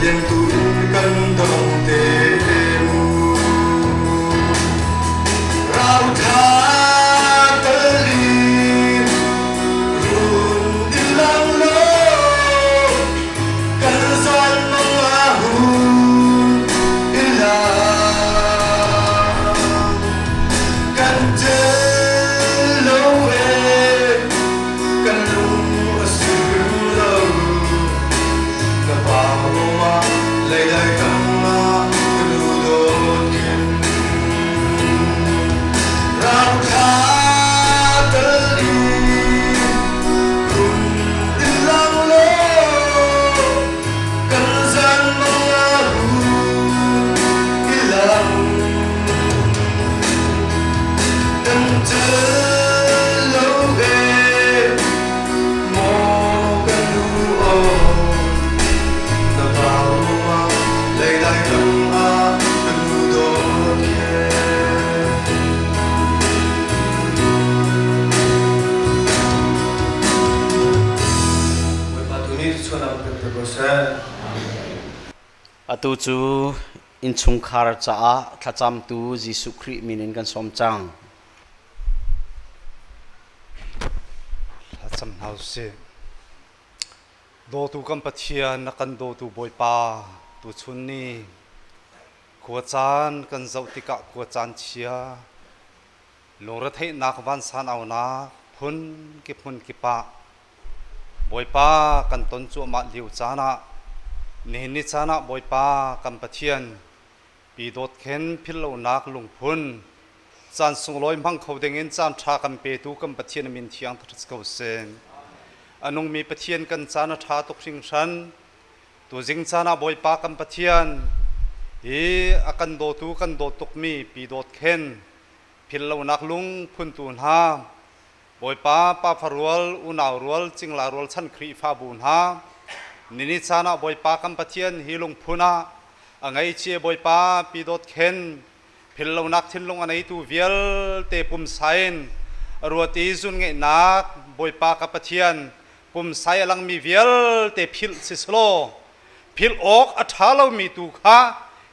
S8: Lengtu in kan dong te mu. Rauthla talin run ilang lo kan zan mga hun ilang kan tel lo e kan lung a sim lo na pa ma lei dai tang ma ka nu dawt khin rauthla talin run ilang lo kan zan mga hun ilang kan tel lo e maw ka nu aw na pau ma lei dai tang ah ka nu dawt khen. Bawipa tu nih chuanam kan pe ko seh.
S2: Atu cu innchungkhar caah thlacamtu Jesuh Khrih min in kan sawm cang.
S3: Thlacam hna usih. Dawtu kan Pathian, na kan dawtu Bawipa, tuchun ni khua caan kan zoh tikah khua caan chia, lungretheihnak vansan aunak phun kip hmun kip ah Bawipa kan ton cuahmah lio caan ah nihin ni caan ah Bawipa kan Pathian pi dawt khen philhlonak lungphun caan sunglawi hmang kho dingin caan ṭha kan petu kan Pathian a min thiang thangṭhat ko seh. A nungmi Pathian kan caan a ṭha tuk hringhran. Tuzing caan ah Bawipa kan Pathian hi a kan dawtu kan dawt tukmi pi dawt khen philhlonak lung phuntu hna Bawipa pafa rual unau rual cingla rual chan Khrihfabu hna nini caan ah Bawipa kan Pathian hi lungphun ah a ngeicie Bawipa pi dawt khen philhlonak thinlung a neitu vialte pumsa in ruat i zunngaihnak Bawipa ka Pathian pumsai a langmi vialte philh si selaw philh awk a ṭha lomi tu kha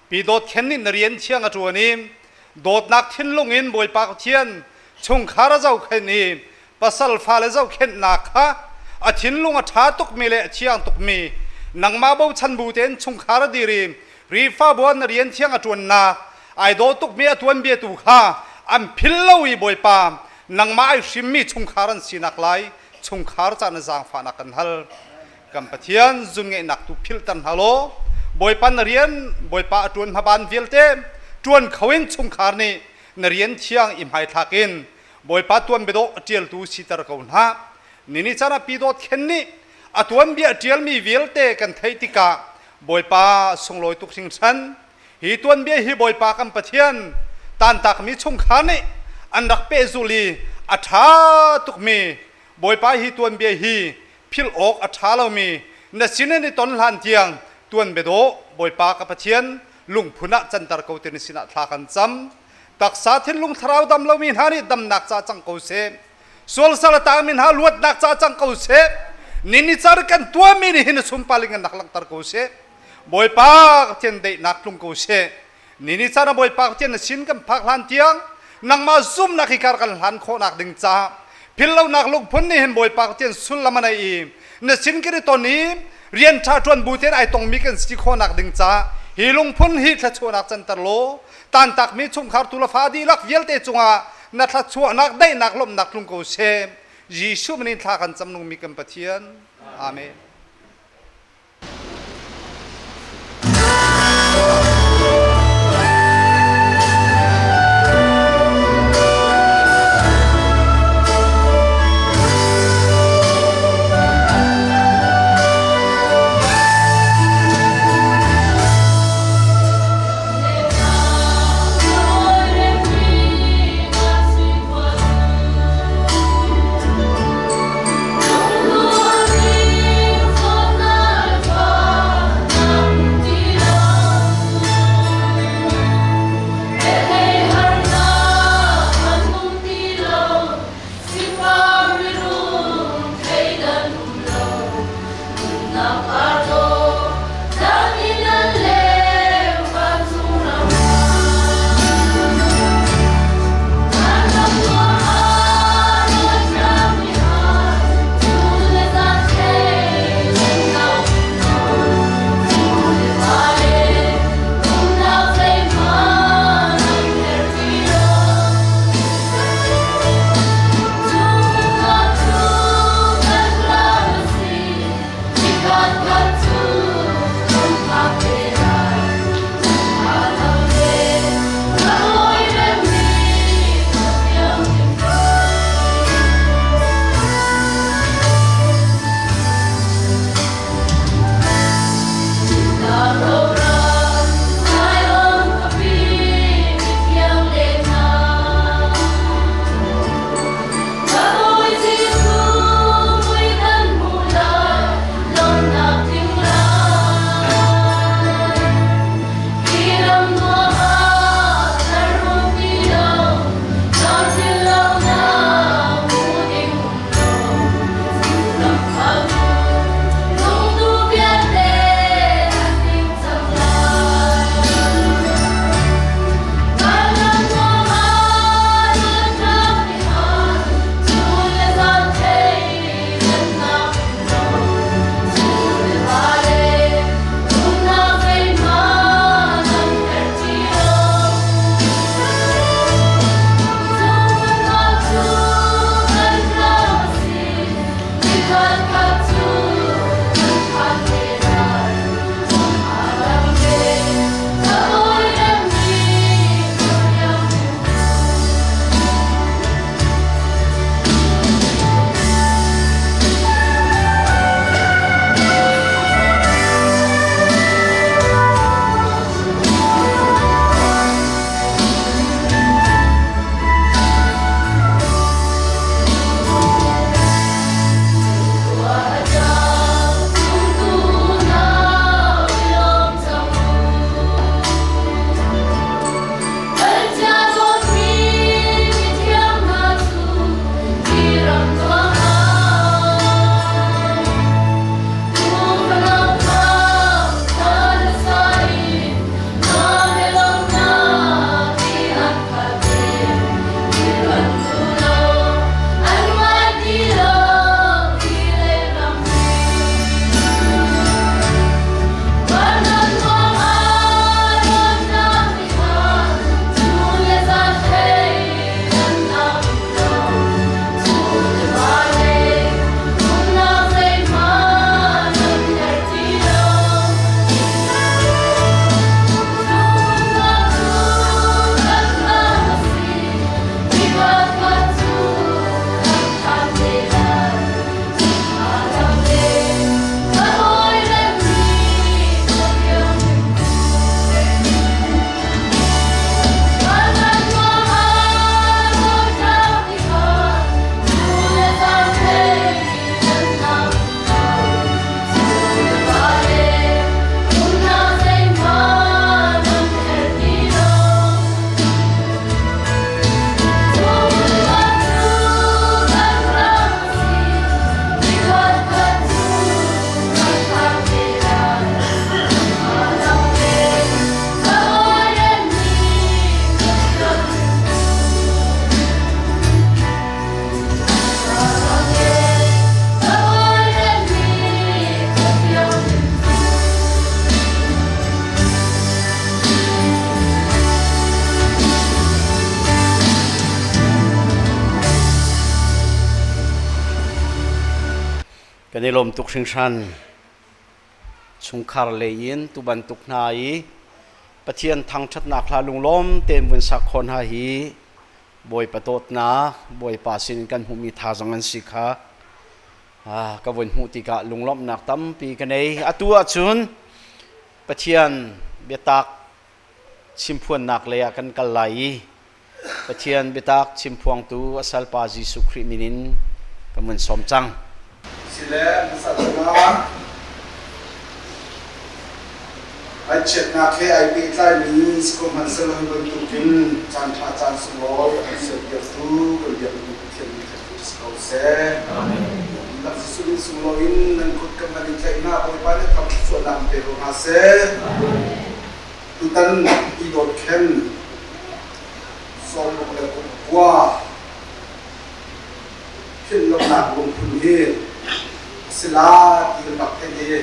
S3: pi dawt khen nih na rian thiang a ṭuan i dawtnak thinlung in Bawipa Pathian chungkhar a zohkhenh i pasal fale zohkhenhnak kha a thinlung a ṭha tukmi le a thiang tukmi nangmah bochan bu tein chungkhar a dir i Khrihfabu ah na rian thiang a ṭuannak ai daw tukmi a tuanbia tu kha an philh lo i Bawipa nangmah ai hrimmi chungkhar an sinak lai chungkhar ca na zaangfahnak kan hal. Kan Pathian zunngeihnak tu philhter hna law Bawipa na rian Bawipa a ṭuan hmaban vialte ṭuan kho in chungkhar nih na rian thiang i hmaithlak in Bawipa tuan biadawh a ṭialtu siter ko hna. Nini caan ah pi dawt khen nih a tuanbia a ṭialmi vialte kan theih tikah Bawipa sunglawi tuk hringhran. Hi tuanbia hi Bawipa kan Pathian tantakmi chungkhar nih an rak pehzulh i a ṭha tukmi Bawipa hi tuanbia hi philh awk a ṭha lomi na sin in i ton hlan tiang tuanbia dawh Bawipa ka Pathian lungphun ah canter ko ti na sinah thla kan cam. Taksa thinlung thlarau dam lomi hna nih damnak ca cang ko seh. Sual sal a tangmi hna luatnak ca cang ko seh. Nini car kan tuahmi nih hin a sunparling in nak langhter ko seh. Bawipa Pathian daihnak tlung ko seh. Nini caan ah Bawipa Pathian na sin kan phak hlan tiang nangmah zumnak hi kar kan hlan khawhnak ding ca philhlonak lungphun nih hin Bawipa Pathian sullam a nei i na sin kan i ton i rian ṭha ṭuan bu tein ai tongmi kan si khawhnak ding ca hi lungphun hi thluachuahnak canter law tantakmi chungkhar tu le fa dihlak vialte cungah na thluachuahnak daihnak lawmhnak tlung ko seh. Jesuh min in thla kan cam nungmi kan Pathian. Amen.
S2: Kan i lawm tuk hringhran. Chungkhar lei in tu bantuk hna i Pathian thangṭhatnak hla lunglawm tein vun sak khawh hna hi Bawipa dawtnak, Bawipa sin kan hmuhmi thazaang an si kha ka vun hmuh tikah lunglawmhnak tampi ka nei. Atu ahcun Pathian biatak chimphuannak lei ah kan kal lai i Pathian biatak chimphuangtu a salpa Jesuh Khrih min in kan vun sawm cang.
S4: Sile hmasa cungah ngaihchiatnak he ai pehtlaimi si ko hmanhsehlaw hi bantukin caanṭha caan sunglawi a kan serpiaktu kan biakmi Pathian nih thangṭhat si ko seh. Dihlak Jesuh min sunglawi in nan kut kan van in tlaih hna, Bawipa nih tham thluachuahnak in pe ko hna seh. Tutan i dawt khen sawmruk le kum kua philh lonak lungphun hi a si la ti kan rak theih i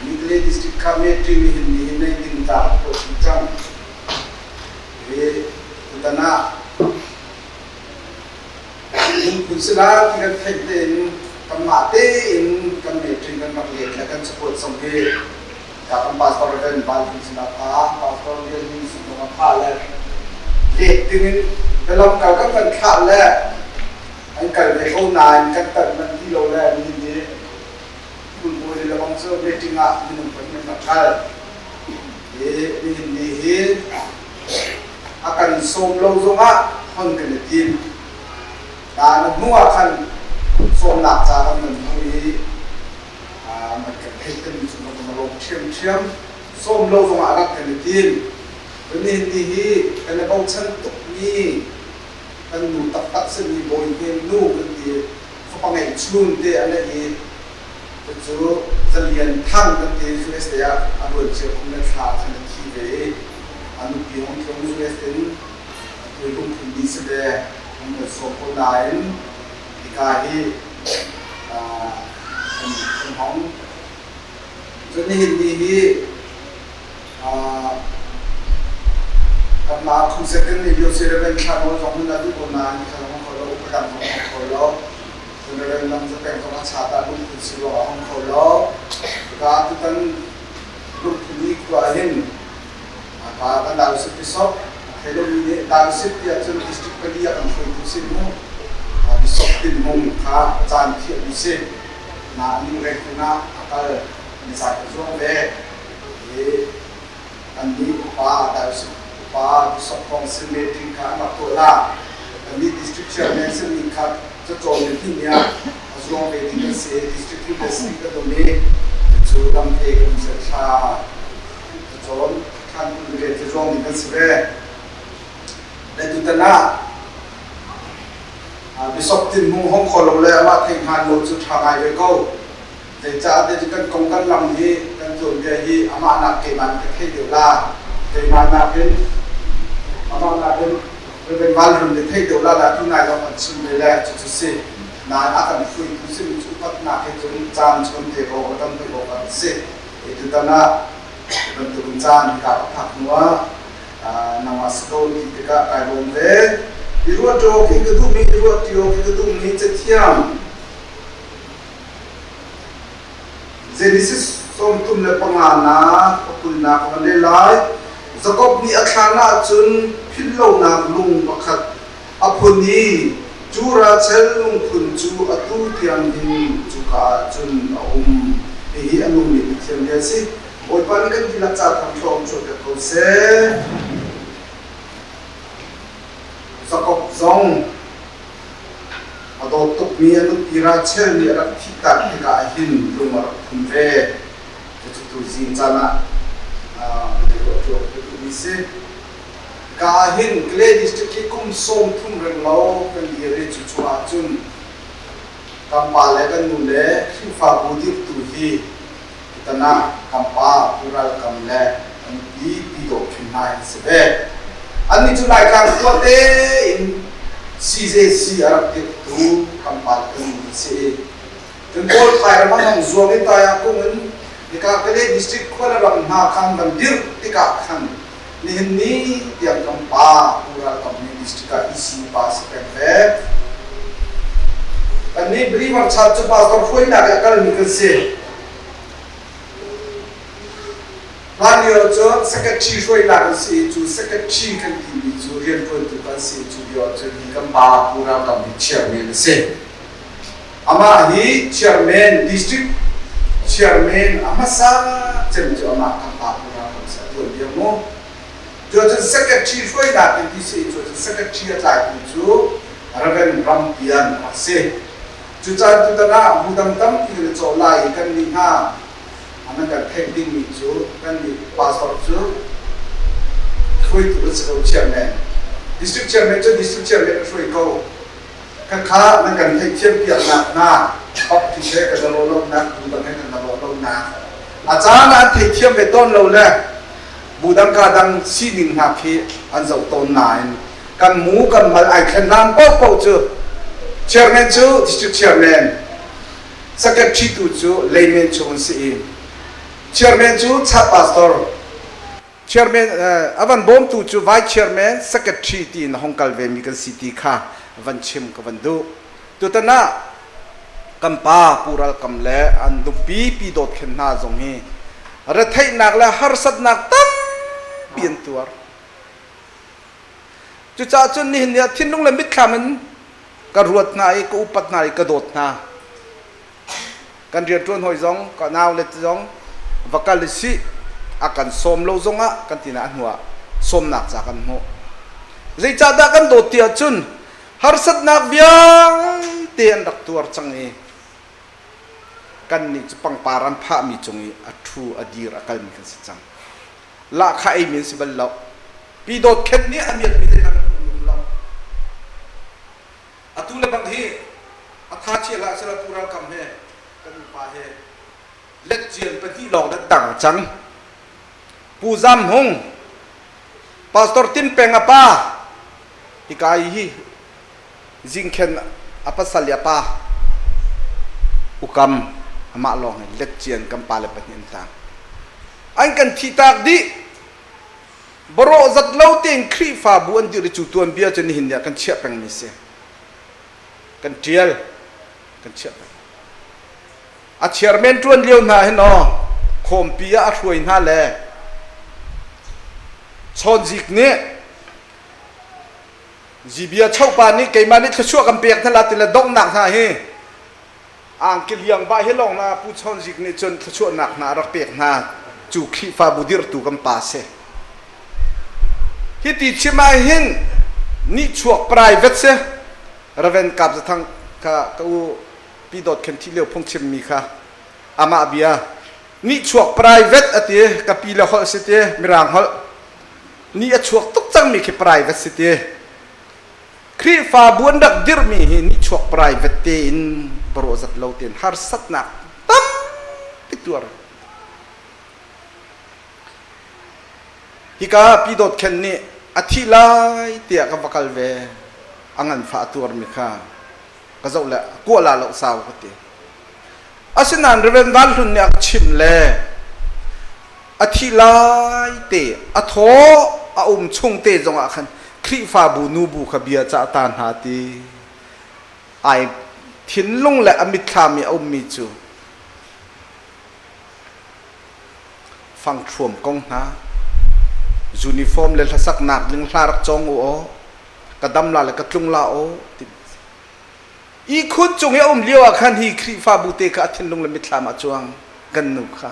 S4: Nitlei district kha meṭing hin nihin nei ding ta an tuah chih cang. Hi tutan ah lungphun si la ti kan theih tein kanmah tein kan meṭing kan rak let le kan cakuat zong hi ka kan pastor Reverend Van Hlun sinah pha, pastor Lian Hnin sin zong ah pha le let dingin bialam kal kan kan thlah le an kal ve ko nain kan tanh manh ti lo le nihin ni phunbawi le lebang cu meeting ah minung pahnih an rak kal. Hi nihin ni hi a kan sawm lo zongah hon kan i tim. Na hnu ah khan sawmnak ca kan nan hmu i man kan theih timi cu kan lawm ṭhiamṭhiam. Sawm lo zongah rak kan i tim. Nihin ni hi kan i bochan tukmi kan nu taktak simi Bawi Hnem nu kan ti fapa ngeihchun te a neih i cucu Zalian Thang kan ti USA ah a luan cia kum le thla khan a thi ve i a nupi hong tlung US in atu lungphun ni si ve an kan sawm ko nain hika hi kan hong cun nihin ni hi Kanmah khumset kan nih lio si Reverend Thla Nawl zong nun a duh ko nain kha zong hong kho lo, upa dang zong hong kho lo. Cun Reverend Lam Za Peng zong a chat ah lungphun si ruangah a hong kho lo. Hika tutan lungphun ni khua ah hin ka kan diocese bishop thei lomi nih diocese tiah cun district pali ah kan hruaitu si mu. Bishop Tin Hmung kha caan thiahmi si. Na ning reng ah a kal ni zai ka zuang ve. Hi annih upa diocese upa bishop council meeting kha an rak tuah la. Annih district chairman simi kha cacawn le hnih nih ah a zuang ve ding an si. District university kan um i cucu lamte kan ser thla cacawn thlan le te zuang ding kan si ve. Le tutan ah Bishop Tin Hmung hong kho lo le amah thei hngan lo cu ṭha ngai ve ko. Zeicahtiah cu kan kong kan lam hi kan tuanbia hi amah nak keimah nih ka thei deuh la. Keimah nakin amah nakin Reverend Van Hlun nih thei deuh la la tu nai zong kan chim ve le cucu si. Nain a kan hruaitu simi cu upatnak he cun caan cu kan pek awk le kan pek awk an si. Tutan ah bantukin caan hika ka phak hnu ah nangmah si ko ti tikah kai lawm ve. I ruah ṭi awk hi ka duhmi, i ruah ṭi awk hi ka duhmi cathiang Genesis 35 nak 20nak a van rel lai. Jakob nih a thlan ahcun philhlonak lung pakhat a phun i cu Rachel lungphun cu atu tiang hin cuka ah cun a um. Hihi a nungmi Pathian bia a si. Bawipa nih kan dihlak ca thangthlawm chuahpiak ko seh. Jakob zong A dawt tukmi a nupi Rachel nih a rak thihtak tikah hin lung a rak phun ve. Cucu tuzing caan ah kan i ruah ṭuak ka duhmi si. Ka ah hin Clay District hi kum 30 renglo kan dir i cucu ahcun kan pa le kan nu le Khrihfabu dirhtu hi tutan ah kan pa Pu Ral Kam le kan nupi Pi Dawt Khin hna hi si ve. Annih cu Laitlang khua tein CJC a rak dirhtu kan pa le kan nu an si i cun Kawl Thai ram ah hong zuam in tai ah kung in hika Kalay district khua le ram hna khan van dirh tikah khan nihin ni tiang kan pa Pu Ral Kam nih district ah EC pa si peng ve. Kannih Believer Church cu pastor hruainak i a kalmi kan si. Hlanlio cu secretary hruainak an si i cu secretary kan timi cu rianṭuantu kan si i cu lio ahcun hi kan pa Pu Ral Kam hi chairman a si. Amah hi chairman, district chairman a hmasa cem cu amah kan pa Pu Ral Kam si a ṭuan bia mu. Cuacun secretary hruainak in ti si i cuacun secretary a tlaitu cu Reverend Ram Pian a rak si. Cucaan tutan ah bu dang tampi kan i cawh lai i kan nih hna Nan kan theih dingmi cu kannih pastor cu hruaitu kan si ko, chairman. District chairman cu district chairman a hruai ko. Khakha nan kan theihthiam piaknak hna baptist he kan i rawh lonak, bu dang he kan i rawh lonak. A caan ah an theithiam ve tawn lo le bu dang ka dang sining hna khi an zoh tawn nain kan mu kan mal ai thlen hlan paohpaoh cu chairman cu district chairman, Secretary tu cu layman chung an si i chairman cu chap pastor, chairman a van bawmtu cu vice chairman, secretary tiin a hong kal ve mi kan si ti kha van chim ka van duh. Tutan ah kan pa Pu Ral Kam le an nupi Pi Dawt Khen hna zong hi retheihnak le harsatnak tampi an tuar. Cucaah cun nihin ni ah thinlung le mitthlam in ka ruat hna i ka upat hna i ka dawt hna. Kan rianṭuan hawi zong, ka nau le zong va kal i sih, a kan sawm lo zongah kan ti na a hnuah sawmnak ca kan hmuh. Zeicahdah kan dawt ti ahcun harsatnak vialte an rak tuar cang i kannih cu pangpar an phahmi cung i a ṭhu, a dir, a kalmi kan si cang. Lahkhah eimi an si bal lo. Pi Dawt Khen nih a miakmi te kha kan um lo. Atu le bang hi a tha chia hlah sila Pu Ral Kam he kan upa he let cian pahnih lawng dah tang cang. Pu Zam Hung, Pastor Tin Peng a pa, hika i hi Zingkhen a pasal i a pa Ukam amah lawng hi let cian kan pa le pahnih an tang. An kan thihtak dih. Barawh zat lo tein Khrihfabu an dirh i cu tuanbia cu nihin ni ah kan chiah pengmi si. Kan ṭial, kan chiah peng. A chairman ṭuan lio hna hin aw, khawmpi ah a hruai hna le Chawnzik nih Zibia chopa nih keimah nih thluachuah kan pek hna la ti le donghnak hna hi angki liang bah hi lawng na Pu Chawn Zik nih cun thluachuahnak hna a rak pek hna cu Khrihfabu dirhtu kan pa si. Hi ti chim ah hin nihchuak private si Reverend Kap Zathang kha ka u Pi Dawt Khen thi lio phung chimmi kha amah bia nihchuak private a ti ka pi le holh si ti mirang holh ni a chuak tuk cangmi khi private si ti Khrihfabu an rak dirhmi hi nihchuak private tein barawh zat lo tein harsatnak tampi tuar. Hika Pi Dawt Khen nih a thih lai tiah ka va kal ve a nganfah a tuarmi kha ka zoh le kuah la lo sau ka ti. Asinain Reverend Van Hlun nih a ka chimh le a thih lai te a thaw a um chung te zongah khan Khrihfabu nubu kha bia cah ta hna ti ai thinlung le a mitthlam i a ummi cu fangthluam kong hna uniform le hlasaknak ding hla rak cawng u aw ka dam la le ka tlung la aw ti ihkhun cung i a um lio ah khan hi Khrihfabu te kha a thinlung le mitthlam ah cuang kan nu kha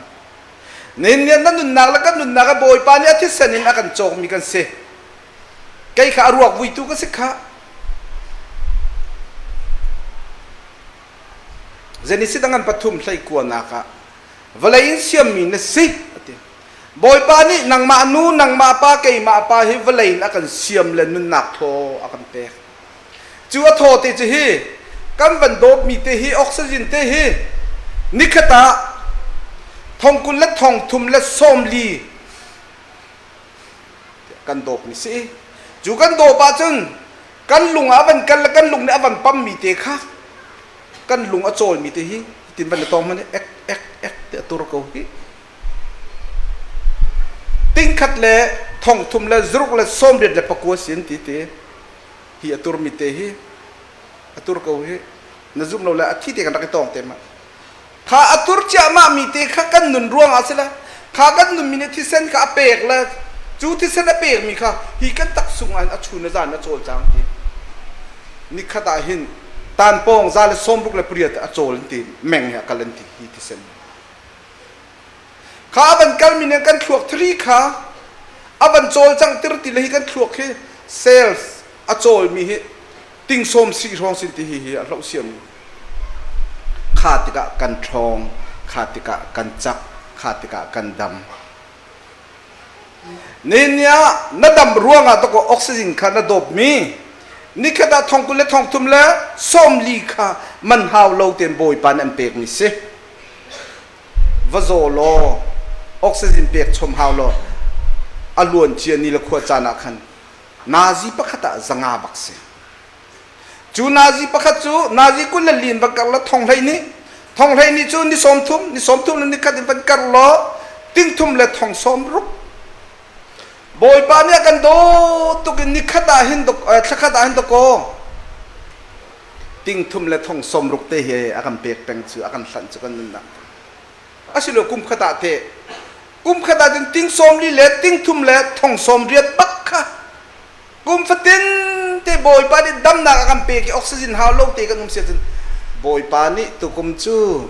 S4: nin nih na nunnak le kan nunnak a Bawipa nih a thisen in a kan cawkmi kan si kei kha a ruak vuitu ka si kha Genesis dang pathum hlei kuanak ah vawlei in siammi na si ati Bawipa nih nangmah nu nangmah pa keimah pa hi vawlei in a kan siam le nunnak thaw a kan pek Cu a thaw te cu hi kan van dawpmi te hi oxygen te hi nikhat ah thong 20 le thong 30 le 40 kan dawpmi si. Cu kan dawp ahcun kan lung ah a van kal le kan lung nih a van pammi te kha kan lung a cawlmi te hi tin van na tawng hmanh ek ek ek te a tur ko hi. Tingkhat le thong 3 le zaruk le 89 sin ti ti. Hi a turmi te hi a tur ko hi.
S9: Na zumh lo le a thi te kan rak i tawng te ma. Kha a tur ciahmah mi te kha kan nun ruang ah si le kha kan nun mi nih thisen kha a pek le cu thisen a pek mi kha hi kan taksung ah hin a chun a zan a cawlcang ti. Nikhat ah hin tanpawng 168 a cawl an ti meng he a kal an ti hi thisen. Kha a van kalmi nih kan thluak thari kha a van cawlcangh tir ti le hi kan thluak hi cells a cawlmi hi ting sawm si hrawng sin ti hi hi a hloh siam kha tikah kan ṭhawng, kha tikah kan cak, kha tikah kan dam. Nihin ah na dam ruangah takaw oxygen kha na dawpmi nikhat ah thong 20 le thong 30 le 40 kha man hau lo tein Bawipa nih an pekmi si. Va zaw law oxygen pek chom hau law a luan cia ni le khua caan ah khan nazi pakhat ah 500 bak si. Cu nazi pakhat cu nazi 24 in va kar la thong 12, thong 12 cu ni 30, ni 30 le ni khat in van kar law 3 le thong 60. Bawipa nih a kan dawt tuk in ni khat ah hin thla khat ah hin dakaw 3 le thong 60 te hi a kan pek peng cu, a kan hlanh cu kan nunnak. Asilo kum khat ah te kum khat ah cun ting 40 le 3 le thong 80 bak kha kum fatin te Bawipa nih damnak a kan pek i oxygen hau lo te kan um sia cun Bawipa nih tukum cu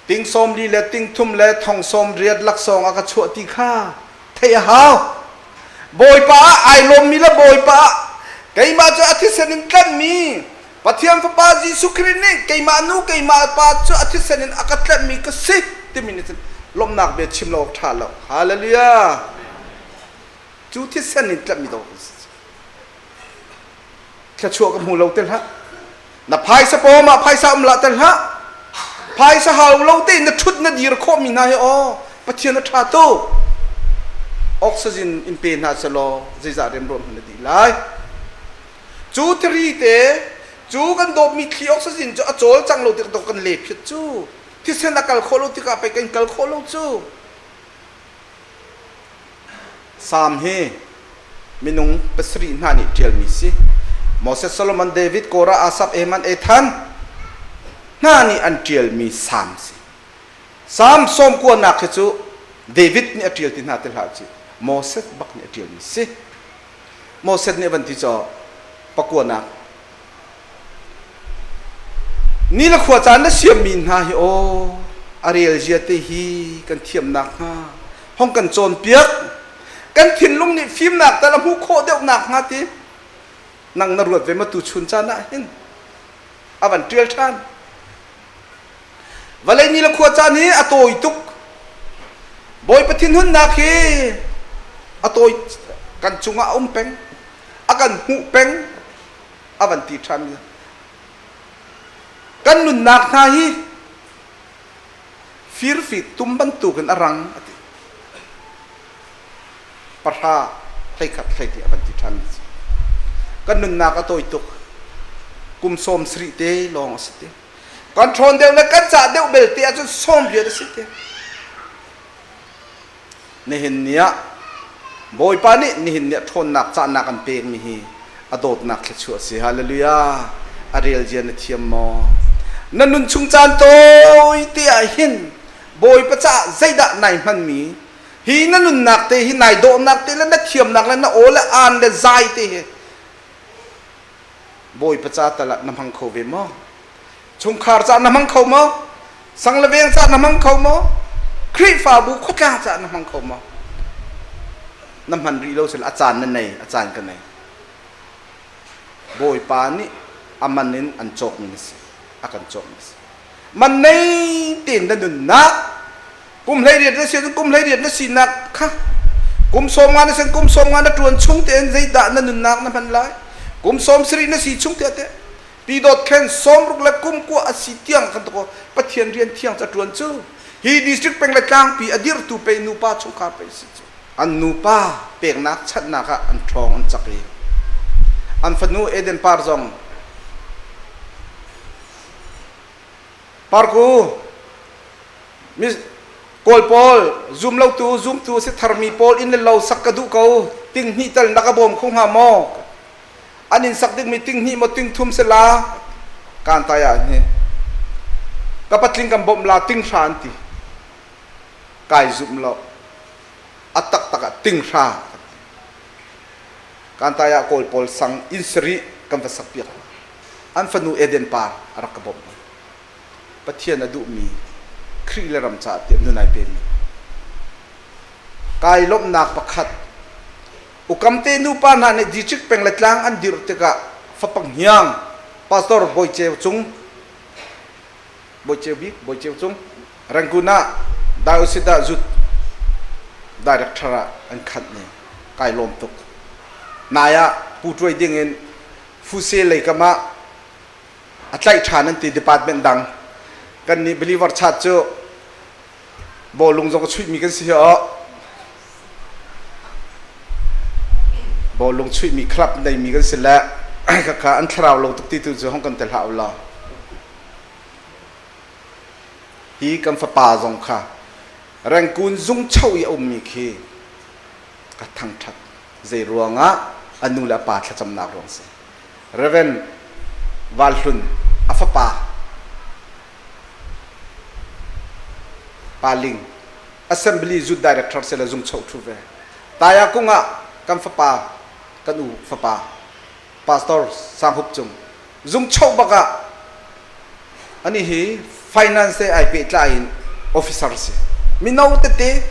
S9: ting 40 le ting 30 le thong 80 laksawng a ka chuah ti kha theih a hau. Bawipa ah ai lawmmi le Bawipa ah keimah cu a thisen in tlanhmi Pathian Fapa Jesuh Khrih nih keimah nu keimah pa cu a thisen in a ka tlanhmi ka si timi nih cun lawmhnak bia chim lo awk ṭha lo. Hallelujah! Cu thisen in tlanhmi dawh kan si. Thluachuah ka hmu lo te hlah. Na phaisa pawm ah phaisa um lah te hlah. Phaisa hau lo tein na ṭhut na dir khawhmi hna hi aw Pathian a ṭha tuk. Oxygen in pe hna selaw zeizah remruam hmanh na dih lai. Cu thiri te cu kan dawpmi thli oxygen cu a cawl cang lo tik kan le phiat cu thisen a kal khawh lo tikah pei kan kal khawh lo cu. Salm hi minung pasarih hna nih ṭialmi si. Moses, Solomon, David, Korah, Asaph, Eman, Ethan hna nih an ṭialmi salm si. Salm 90nak hi cu David nih a ṭial ti hna ti hlah ci Moses bak nih a ṭialmi si. Moses nih a van ti caw pakuanak ni le khua caan na siammi hna hi aw a rel zia te hi kan thiamnak hnga hong kan cawnpiak, kan thinlung nih fimnak tal a hmuh khawh deuh nak hnga ti nang na ruat ve ma tu chun caan ah hin a van ṭial ṭhan. Vawlei ni le khua caan hi a tawi tuk. Bawipa thinhunnak hi a tawi, kan cungah a um peng, a kan hmuh peng a van ti ṭhan. Kan nunnak hna hi firfik tum bantukin a rang a ti. 10 21 12 a van ti ṭhan. Kan nunnak a tawi tuk. Kum 70 te lawng a si te. Kan ṭhawn deuh le kan cah deuh belte ahcun 80 a si te. Nihin ni ah Bawipa nih nihin ni ah ṭhawnnak cahnak an pekmi hi a dawtnak thluachuah a si. Hallelujah. A rel zia na thiam maw? Na nun chung caan tawi te ah hin Bawipa caah zeidah nai hmanmi hi na nunnak te hi nai dawhnak te le na thiamnak le na aw le aan le zai te hi Bawipa ca tal ah na hmang kho ve maw? Chungkhar caah na hmang kho maw? Sang le veng caah na hmang kho maw? Khrihfabu khuatlang caah na hmang kho maw? Na hman rih lo sila a caan na nei, a caan ka nei. Bawipa nih a man in an cawkmi na si, a kan cawkmi si. Man nei tein na nunnak kum 18 na si ahcun kum 18 na sinak kha kum 50 na si kum 50 na ṭuan chung tein zeidah na nunnak na hman lai? Kum 70 na si chung tiah teh pi dawt khen 60 le kum 9 a si tiang khan to Pathian rian thiang ca ṭuan cu hi district peng le tlangpi a dirhtu pe nupa chungkhar pe si cu an nupa peknak chanhnak ah an ṭhawng, an cak i an fanu Eden Par zong Parku Kawl pawl zumlotu zumtu si tharmi pawl inn le lo sak ka duh ko, 2.5 tal na ka bawm kho hnga maw? An inn sak dingmi 2.5 maw 3.0 si la. Kan tai ah hin ka patling kan bawmh la ting hra an ti. Kai zumh lo. A taktak ah ting hra kan ti. Kan tai ah Kawl pawl sang inn sarih kan va sak piak. An fanu Eden par a rak ka bawmh. Pathian a duhmi Khrih le ram caah tiah nun ai pemi. Kai lawmhnak pakhat Ukamte nupa hna nih district peng le tlang an dirh tikah fapang hiang Pastor Bawi Ceu Cung Bawi Ceu Bik Bawi Ceu Cung Rangoon ah Diocese ah zut director ah an khanh ni kai lawm tuk. Nai ah Pu Tuai ding in Fuse lei kam ah a tlaih ṭhan an ti department dang kan nih believer chat cu bawlung zong a chuihmi kan si hi aw bawlung chuihmi club neimi kan si le khakha an thlarau lo tuk ti tu cu hong kan tel hlah ulaw hi kan fapa zong kha Rengkun zung cho i a ummi khi ka thangṭhat zei ruangah a nu le a pa thlacamnak ruang si Rev. Val Hlun a fapa Pa Ling Assembly Youth Director se le zung choh ṭhu ve. Taya kung ah kan fapa kan u fapa Pastor Sang Hup Cung zung choh bak ah ani hi finance he ai pehtlai in officer si. Mino tete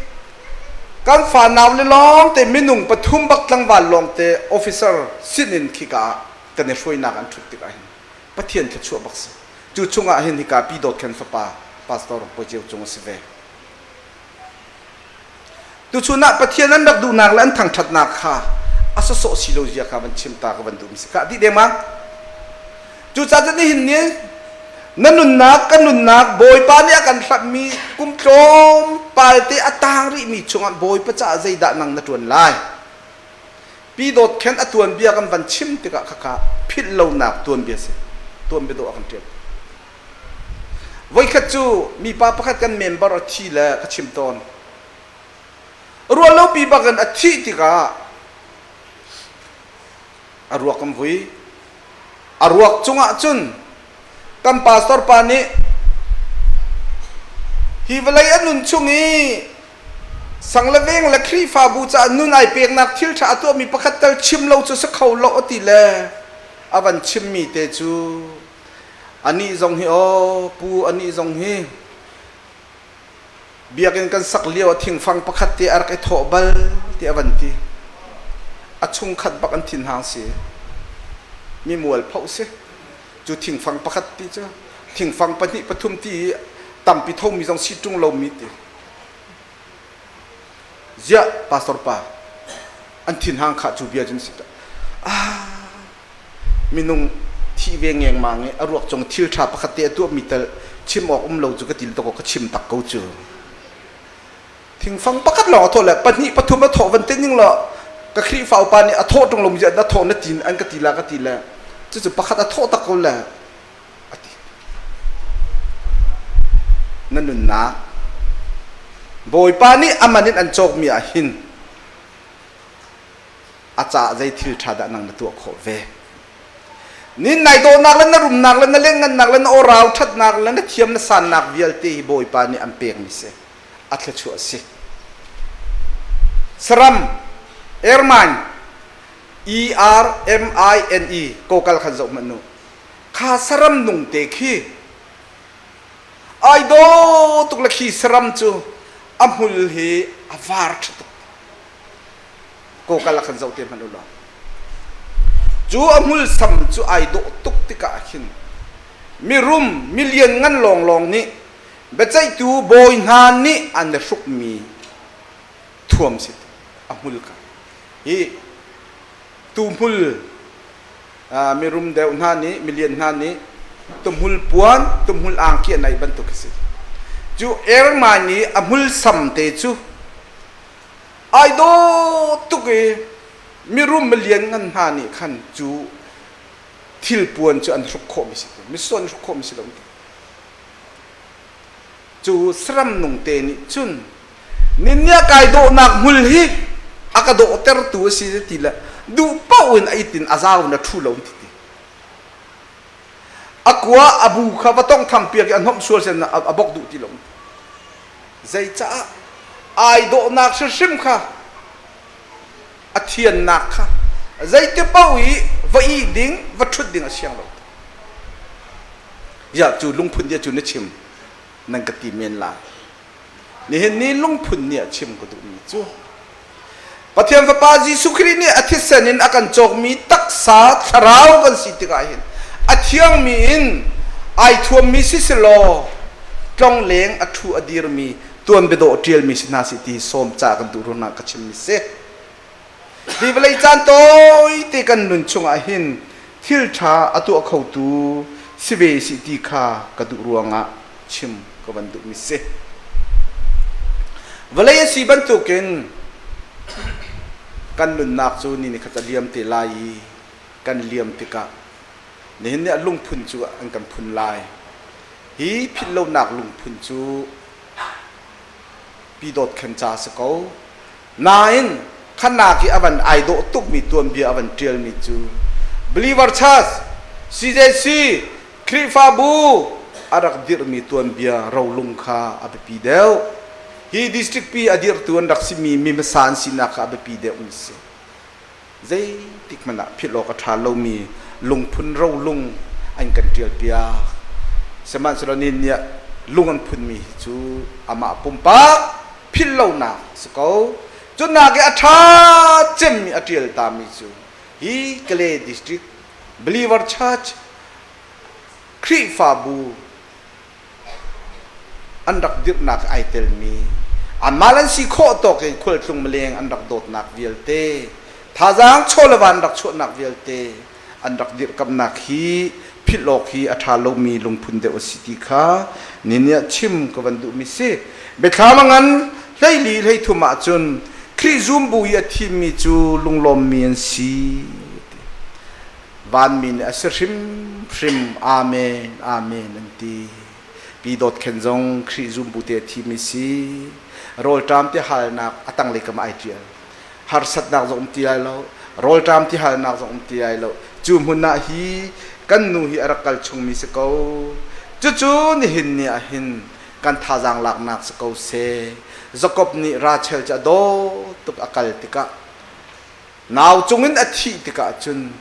S9: kan fa nau le lawng te minung pathum bak tlangval lawng te officer sin in khika ah kan i hruainak an ṭhut tikah hin Pathian thluachuah bak si. Cu chungah hin hika Pi Dawt Khen fapa Pastor Bawi Ceu Cung a si ve. Tuchun ah Pathian an rak duhnak le an thangṭhatnak kha a sawsawh si lo zia kha van chim ta ka van duh mi si khah dih dengmang. Cucaah cun nihin ni na nunnak kan nunnak Bawipa nih a kan hlamhmi kum tlawmpal te a tang rihmi chungah Bawipa caah zeidah nang na ṭuan lai? Pi Dawt Khen a tuanbia kan van chim tikah khakha philh lonak tuanbia si. Tuanbia dawh a kan ṭial. Voikhat cu mipa pakhat kan member a thi le ka chim tawn. Ruahlopi bak in a thih tikah a ruak kan vui. A ruak cungah cun kan pastor pa nih hi vawlei a nun chung i sang le veng le Khrihfabu caah nun ai peknak thil ṭha a tuahmi pakhat tal chim lo cu si kho lo a ti le a van chimmi te cu anih zong hi aw pu anih zong hi Biakinn kan sak lio ah thingfang pakhat te a rak i thawh bal ti a van ti. A chungkhat bak an thinhang si. Mi mualpho si. Cu thingfang pakhat ti cu thingfang pahnih pathum ti i tampi thomi zong si ṭung lomi ti. Ziah pastor pa an thinhang khah cu bia cun si. Ah minung thih ve ngengmang i a ruak cung thil ṭha pakhat te a tuahmi tal chim awk um lo cu ka til tuk ka chim tak ko cu. Thingfang pakhat lawng a thawh le pahnih pathum a thawh van te ning law ka Khrihfa upa nih a thawh ṭung lo mi na thawh na tin an ka ti la ka ti le cucu pakhat a thawh tak ko le a ti. Na nunnak Bawipa nih a man in an cawkmi ah hin a caah zei thil ṭha dah nang na tuah khawh ve? Nin nai dawhnak le na rumnak le na lengngannak le na awrau ṭhatnak le na thiam na sannak vialte hi Bawipa nih an pekmi si. A thluachuah a si. Saram, Ermine, E R M I N E kokal khan zoh hmanh nu. Kha saram nung te khi ai daw tuk le khi saram cu a hmul hi a var ṭha tuk. Kokal ah khan zoh te hmanh u law cu a hmulsam cu ai dawh tuk tikah khin mirum milian ngan lawnglawng nih biaceihtu bawi hna nih an i hrukmi thuam si a hmul kha hi tuhmul mirum deuh hna nih milian hna nih tuhmul puan tuhmul angki an ai bantuk a si cu ermai nih a hmulsam te cu Ai dawh tuk i mirum milian ngan hna nih khan cu thilpuan cu an hruk khawhmi si misual an hruk khawhmi si lo cu saram nung te nih cun ninnia kai dawhnak hmul hi a ka dawhtertu a si ti le duh paoh in a itin a zau in a ṭhu lo ti. Akua abu kha va tong tham piak i a hnomh sual sen a bok duh ti lo. Zeicah ai dawhnak hrimhrim kha a thiannak kha zeiti paoh i va ih ding va ṭhut ding a siang lo. Ya cu lungphun dia cu na chim nan ka ti men lai. Nihin ni lungphun nih a chim ka duhmi cu Pathian Fapa Jesuh Khrih nih a thisen in a kan cawkmi taksa thlarau kan si tikah hin a thiangmi in ai thuammi si selaw tlongleng a ṭhu a dirmi tuanbiadawh ṭialmi si hna si ti sawm ca kan duh ruangah ka chimmi si. Hi vawlei caan tawite kan nun chungah hin thil ṭha a tuah khotu si ve si ti kha ka duh ruangah chim ka van duhmi si. Vawlei a si bantukin kan nunnak cu ni nikhat a liam te lai i kan liam tikah nihin ni ah lungphun cu an kan phun lai. Hi philhlonak lungphun cu pi dawt khen ca si ko. Nain khanak i a van ai dawh tukmi tuanbia a van ṭialmi cu Believer Church, CJC, Khrihfabu a rak dirhmi tuanbia rolung kha a biapi deuh. Hi district pi a dirhtu an rak simi mi hmasa an sinak kha a biapi deuhmi si. Zeitik hmanh ah philh awk a ṭha lomi lungphun rolung an kan ṭialpiak. Sihmanhsehlaw nihin ni ah lung an phunmi hi cu amah pumpak philh lonak si ko. Cu nak i a ṭha cemmi a ṭial tami cu hi Kalay District Believer Church Khrihfabu an rak dirhnak ai telmi anmah an si khawh tawk in khualtlung maleng an rak dawtnak vialte thazaang chawleva an rak chuahnak vialte an rak dirhkamnak hi philh awk hi a ṭha lomi lungphun deuh a si ti kha ni ah chim ka van duhmi si. Biathlam a ngan 12 13 ahcun Khrih zumbu i a thimmi cu lunglawmmi an si. Vanmi nih a si hrimhrim. Amen, Amen an ti. Pi Dawt Khen zong Khrih zumbu te a thimi si. Rawlṭam ti halnak a tanglei kam ah ai ṭial. Harsatnak zong um ti lai lo, rawlṭam ti halnak zong um ti lai lo. Cu hmun ah hi kan nu hi a rak kal chungmi si ko. Cucu nihin ni ah hin kan thazaang laknak si ko seh. Jakob nih Rachel cu a dawt tuk a kal tikah Nau cungin a thih tikah cun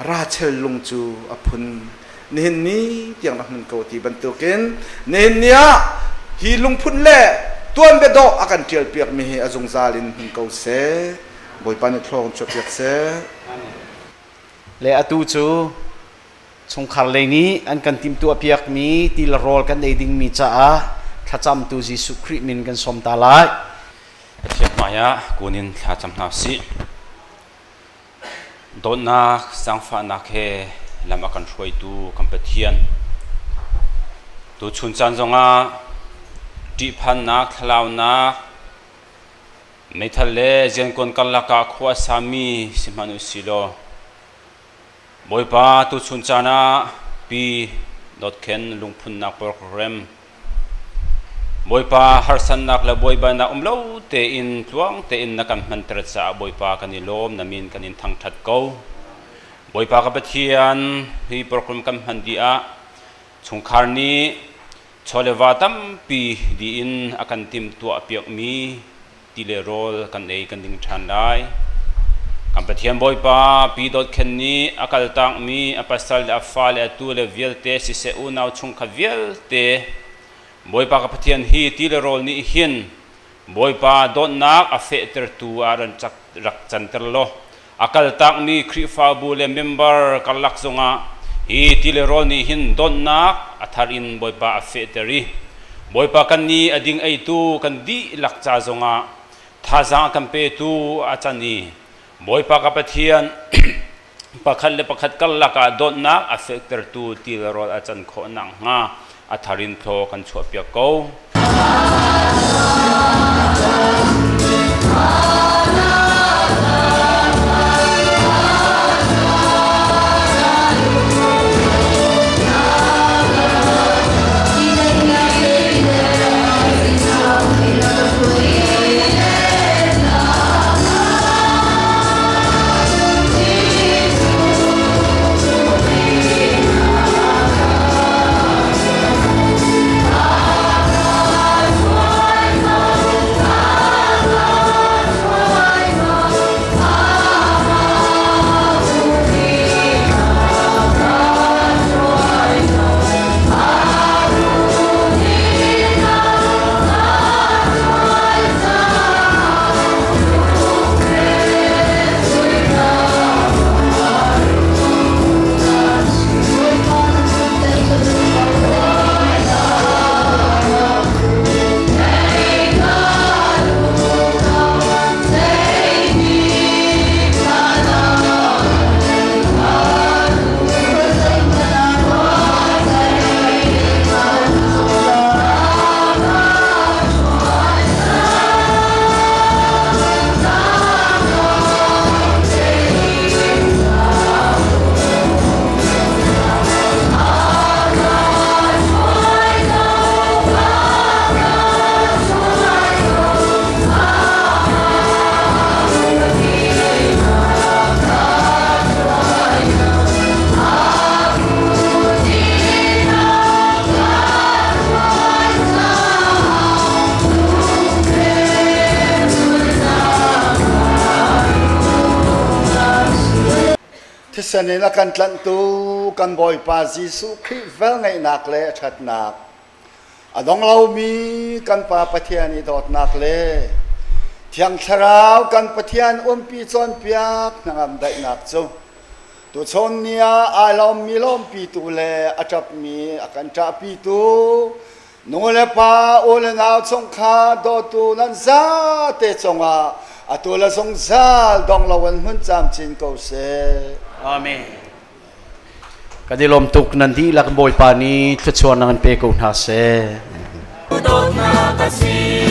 S9: Rachel lung cu a phun. Nihin ni tiang rak hmun ko ti bantukin nihin ni ah hi lungphun le tuanbia dawh a kan ṭialpiakmi hi a zungzal in hmun ko seh. Bawipa nih thlawng chuahpiak seh.
S2: Le atu cu chungkhar lei nih an kan timhtuahpiakmi ti le rawl kan ei dingmi caah thlacamtu Jesuh Khrih min kan sawm ta lai.
S10: Pathian hmaiah kun in thla cam hna usih. Dawtnak, zaangfahnak he lam a kan hruaitu kan Pathian. Tuchun caan zongah ṭihphannak, thlalaunak, meithal le ziankuan karlak ah khua a sami si hmanh usih law Bawipa tuchun caan ah pi dawtkhen lungphunnak program Bawipa harsatnak le buaibainak um lo tein tluang tein na kan hmanter caah Bawipa kan i lawm, na min kan in thangṭhat ko. Bawipa ka Pathian, hi program kan hman dih ah chungkhar nih chawleva tampi dih in a kan timhtuah piakmi ti le rawl kan ei kan ding ṭhan lai. Kan Pathian Bawipa Pi Dawt Khen nih a kaltakmi a pasal le a fale a tu le vialte siseh unau chungkhat vialte Bawipa ka Pathian hi ti le rawl nih hin Bawipa dawtnak a fehtertu ah rak canter law a kaltakmi Khrihfabu le member karlak zongah hi ti le rawl nih hin dawtnak a thar in Bawipa a fehter i Bawipa kan nih a ding eitu kan dihlak ca zongah thazaang a kan petu a can i Bawipa ka Pathian pakhat le pakhat karlak ah dawtnak a fehtertu ti le rawl a can khawh nakhnga a thar in thlaw kan chuahpiak ko.
S4: Thisen in a kan tlanhtu kan Bawipa Jesuh Khrih velngeihnak le ṭhatnak, a dong lomi kan Pa Pathian i dawtnak le Thiang Thlarau kan Pathian umpi cawnpiak hnangam daihnak cu tuchun ni ah ai lawmmi lawmpitu le a ṭapmi a kan ṭahpitu nu le pa u le nau chungkhar dawtu nan zate cungah atu le zungzal dong loin hmun camcin ko seh.
S2: Amen. Kan i lawm tuk nan dihlak Bawipa nih thluachuah nan pe ko hna seh.
S1: Dawtnak a si.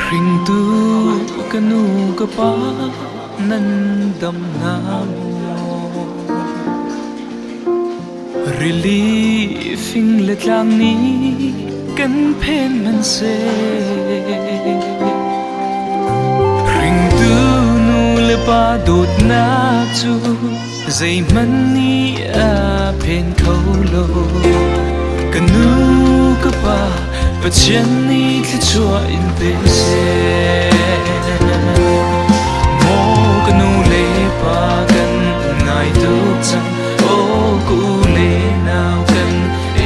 S1: Hringtu ka nu ka pa nan dam na maw? Rili fing le tlang nih kan phen hmanhseh. Hringtu nu le pa dawtnak cu zeihmanh nih a phen kho lo. Ka nu ka pa Pathian nih thluachuah in pe seh. Maw ka nu le pa kan ngai tuk cang, aw ka u le nau kan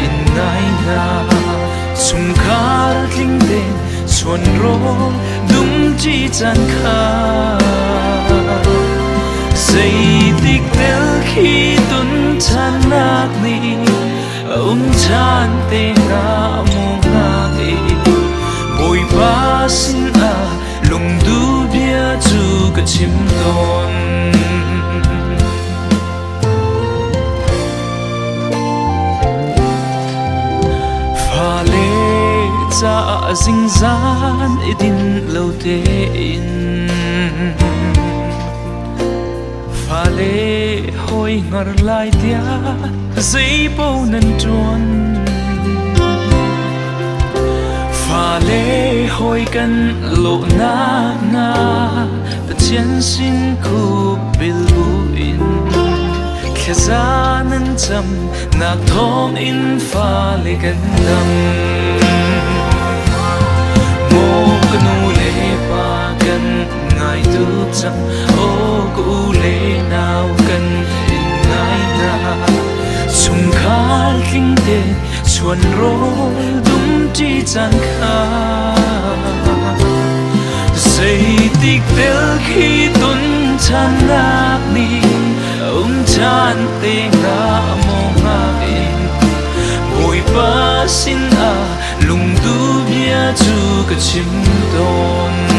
S1: in ngai hna. Chungkhar tling tein chuan rawl dumṭi caan kha. Zeitik tel khi tun ṭhannak nih a um ṭhan te hnga maw hngak i Bawipa sinah lungduh bia cu ka chim tawn. Fale caah zingzan i din lo tein Fale hawi hngar lai tiah zeipo nan ṭuan. Fale hawi kan lawhnak hna Pathian sin khup bil buin thlaza nan cam nak thawng in fale kan dam. Maw ka nu le pa kan ngai tuk cang, aw ka u le nau kan in ngai hna. Chungkhar tling te chuan rawl dumṭi caan kha. Zeitik tel khi ton ṭhannak nih um ṭhan te hnga maw hngak in Bawipa sinah lungduh bia cu ka chim tawn.